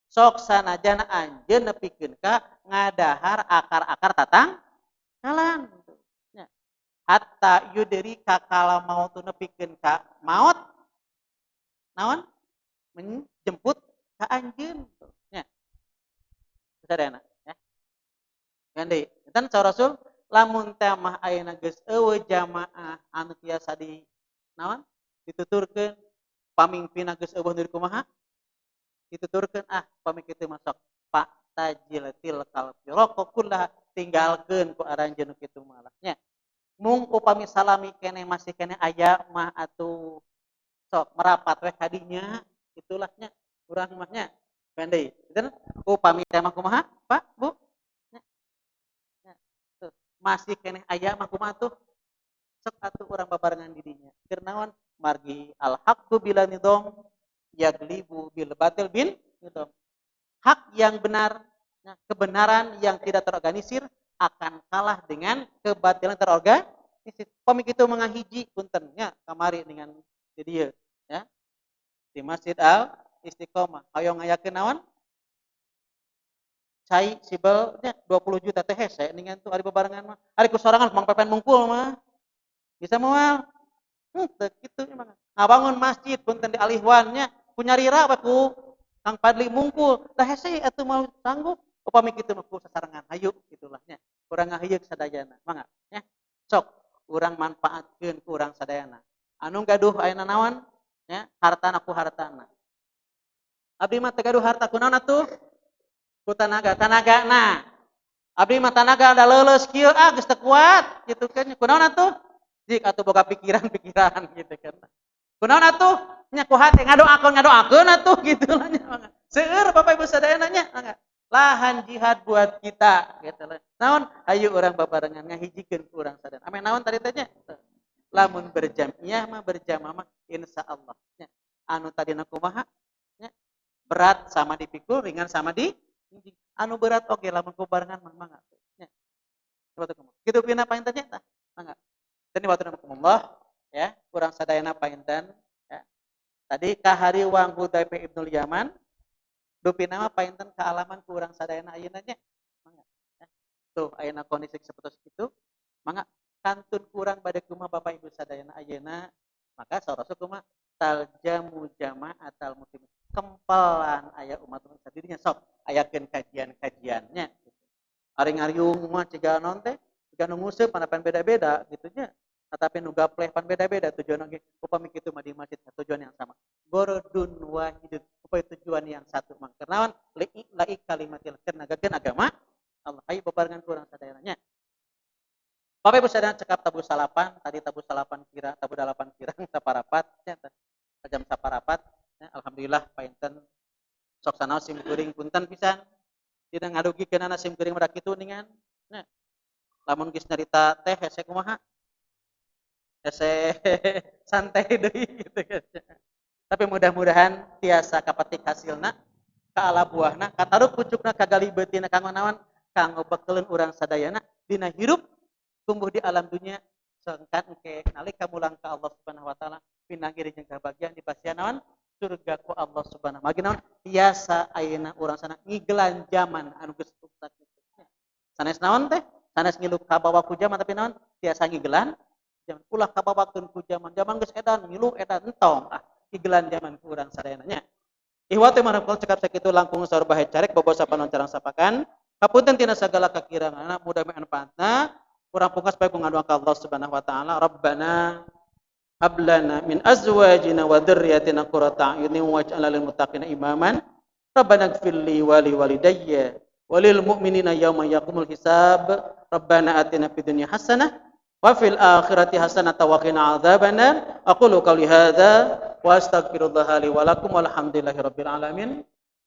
S1: Sok sanajan anjeun nepikeun ka ngadahar akar-akar tatang kalan. Nya. Hatta yudrika kal mautu nepikeun ka maut naon? Menjemput ka anjeun. Nya. Sadayana ya. Gandhi, enten saur Rasul lamun teh mah ayeuna geus eueuh jamaah anu tiasa di naon? Dituturkeun pamimpinna geus eueuh nu kumaha? Dituturkeun ah pamit kitu masuk pak tajil tilkal firaqo kullaha, tinggalkeun ku aranjeun kitu malah nya. Mung upami salami keneh masih keneh aya mah atuh sok merapat we kadinya itulah nya urang mah nya. Pendei enten upami teh mah kumaha Pak Bu nya. Nya. Tuh, masih keneh aya mah kumaha tuh sok atuh urang babarengan di dinya. Keur naon? Margi al haqqu bila nidom yaglibu bil batil bin nidom. Hak yang benar, nah, kebenaran yang tidak terorganisir akan kalah dengan kebatilan terorganisir. Pamit itu mengahiji punten nya kamari dengan di dieu ya. Di Masjid Al Istiqomah hoyong ngayakeun naon? Cai sibel nya 20 juta teh hese ningan tuh ari bebarengan mah. Ari ku sorangan Mang Pepen mungkul mah. Bisa moal? Teu kitu emang. Ngabangun masjid punten di Alihwan nya ku nyarira we ku Kang Padli mungkul. Tah hese atuh mau sanggup. Upami kitu mah ku sasarengan hayu gitulah nya. Urang ngahieuk sadayana. Mangga nya. Sok urang manfaatkeun ku urang sadayana. Anu gaduh ayeuna naon nya hartana ku hartana. Abdi mah teu gaduh harta kunaon atuh? Ku tanaga, tanagana. Abdi mah tanaga da leuleus kieu ah geus teu kuat kitu kan. Kunaon atuh? Jik atuh boga pikiran-pikiran gitu kan. Kunaon atuh? Nya ku hate ngadoakeun atuh gitu lah nya. Seueur Bapak Ibu sadayana nya, mangga. Lahan jihad buat kita gitu lah. Naon? Hayu urang babarengan ngahijikeun ku urang sadayana. Ame naon tadi teh nya? Lamun berjamiah mah berjamaah mah insyaallah nya. Anu tadina kumaha? Nya. Berat sama dipikul, ringan sama di anu berat oge lamun ku barengan mah mangga nya. Kitu pina painten nya tah, mangga. Tadi waktu nakumullah ya, kurang sadayana painten ya. Tadi kahariwang Hudzaifah ibnul Yaman dupina mah painten kaalaman kurang sadayana ayeuna nya. Mangga ya. Tuh ayeuna kondisi seperti itu, mangga kantun kurang bade kumaha Bapak Ibu sadayana ayeuna, maka saur Rasul kumaha taljamu jama'atal muslimin. Kempelan aya umat dirinya sok ayakeun kajian-kajiannya. Ari ngariung mah ciga naon teh? Ciga nu nguseup mana pan beda-beda gitu nya. Tapi nu gapleh pan beda-beda tujuan oge. Upami kitu mah di masjid tujuan yang sama. Gorodun wahidun, upaya tujuan yang satu mah. Kenaon li kalimatil keur agama Allah. Hayu bebarengan ku urang sadayana nya. Bapak Ibu sadayana cekap tabuh salapan, tadi tabuh salapan kira, tabuh dalapan kirang saparapat nya teh. Jam saparapat ya, alhamdulillah painten sok sanaos sim kuring punten pisan. Dina ngadugikeunana sim kuring mah kitu ningan. Nya. Lamun geus nyarita teh hese kumaha? Hese santai deui gitu kan. Tapi mudah-mudahan tiasa kapetik hasilna, kaala buahna, kataruh pucukna kagali beutina kanggo naon? Kanggo bekeleun urang sadayana dina hirup tumbuh di alam dunia sangkan engke nalika mulang ka Allah Subhanahu wa taala pinanggir jeung kabagian di pasian naon? Surga ku Allah Subhanahu wa taala. Naon? Tiasa ayeuna urang sana ngigelan zaman anu geus rusak kitu. Sanes naon teh? Sanes ngilu kabawa ku zaman tapi naon? Tiasa ngigelan zaman ulah kabawakeun ku zaman. Zaman geus edan ngilu edan entong ah ngigelan zaman ku urang sadayana nya. Ihwatu manapun cekap sakitu langkung saur bahe carek bobo sapanon carang sapakan. Kapunten tina sagala kakiranganna mudah manfaatna. Kurang pungkas bae ku ngadoa ka Allah Subhanahu wa taala. Rabbana hab lana min azwajina wa dzurriyyatina qurrata a'yunin waj'alna lil muttaqina imaman. Rabbana ighfir li wa li walidayya wa lil mu'minina yauma yaqumul hisab. Rabbana atina fid dunya hasanah wa fil akhirati hasanah wa qina adzabannar. Aqulu qawli hadza wa astaghfirullaha li wa lakum walhamdulillahi rabbil alamin.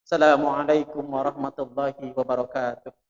S1: Assalamualaikum warahmatullahi wabarakatuh.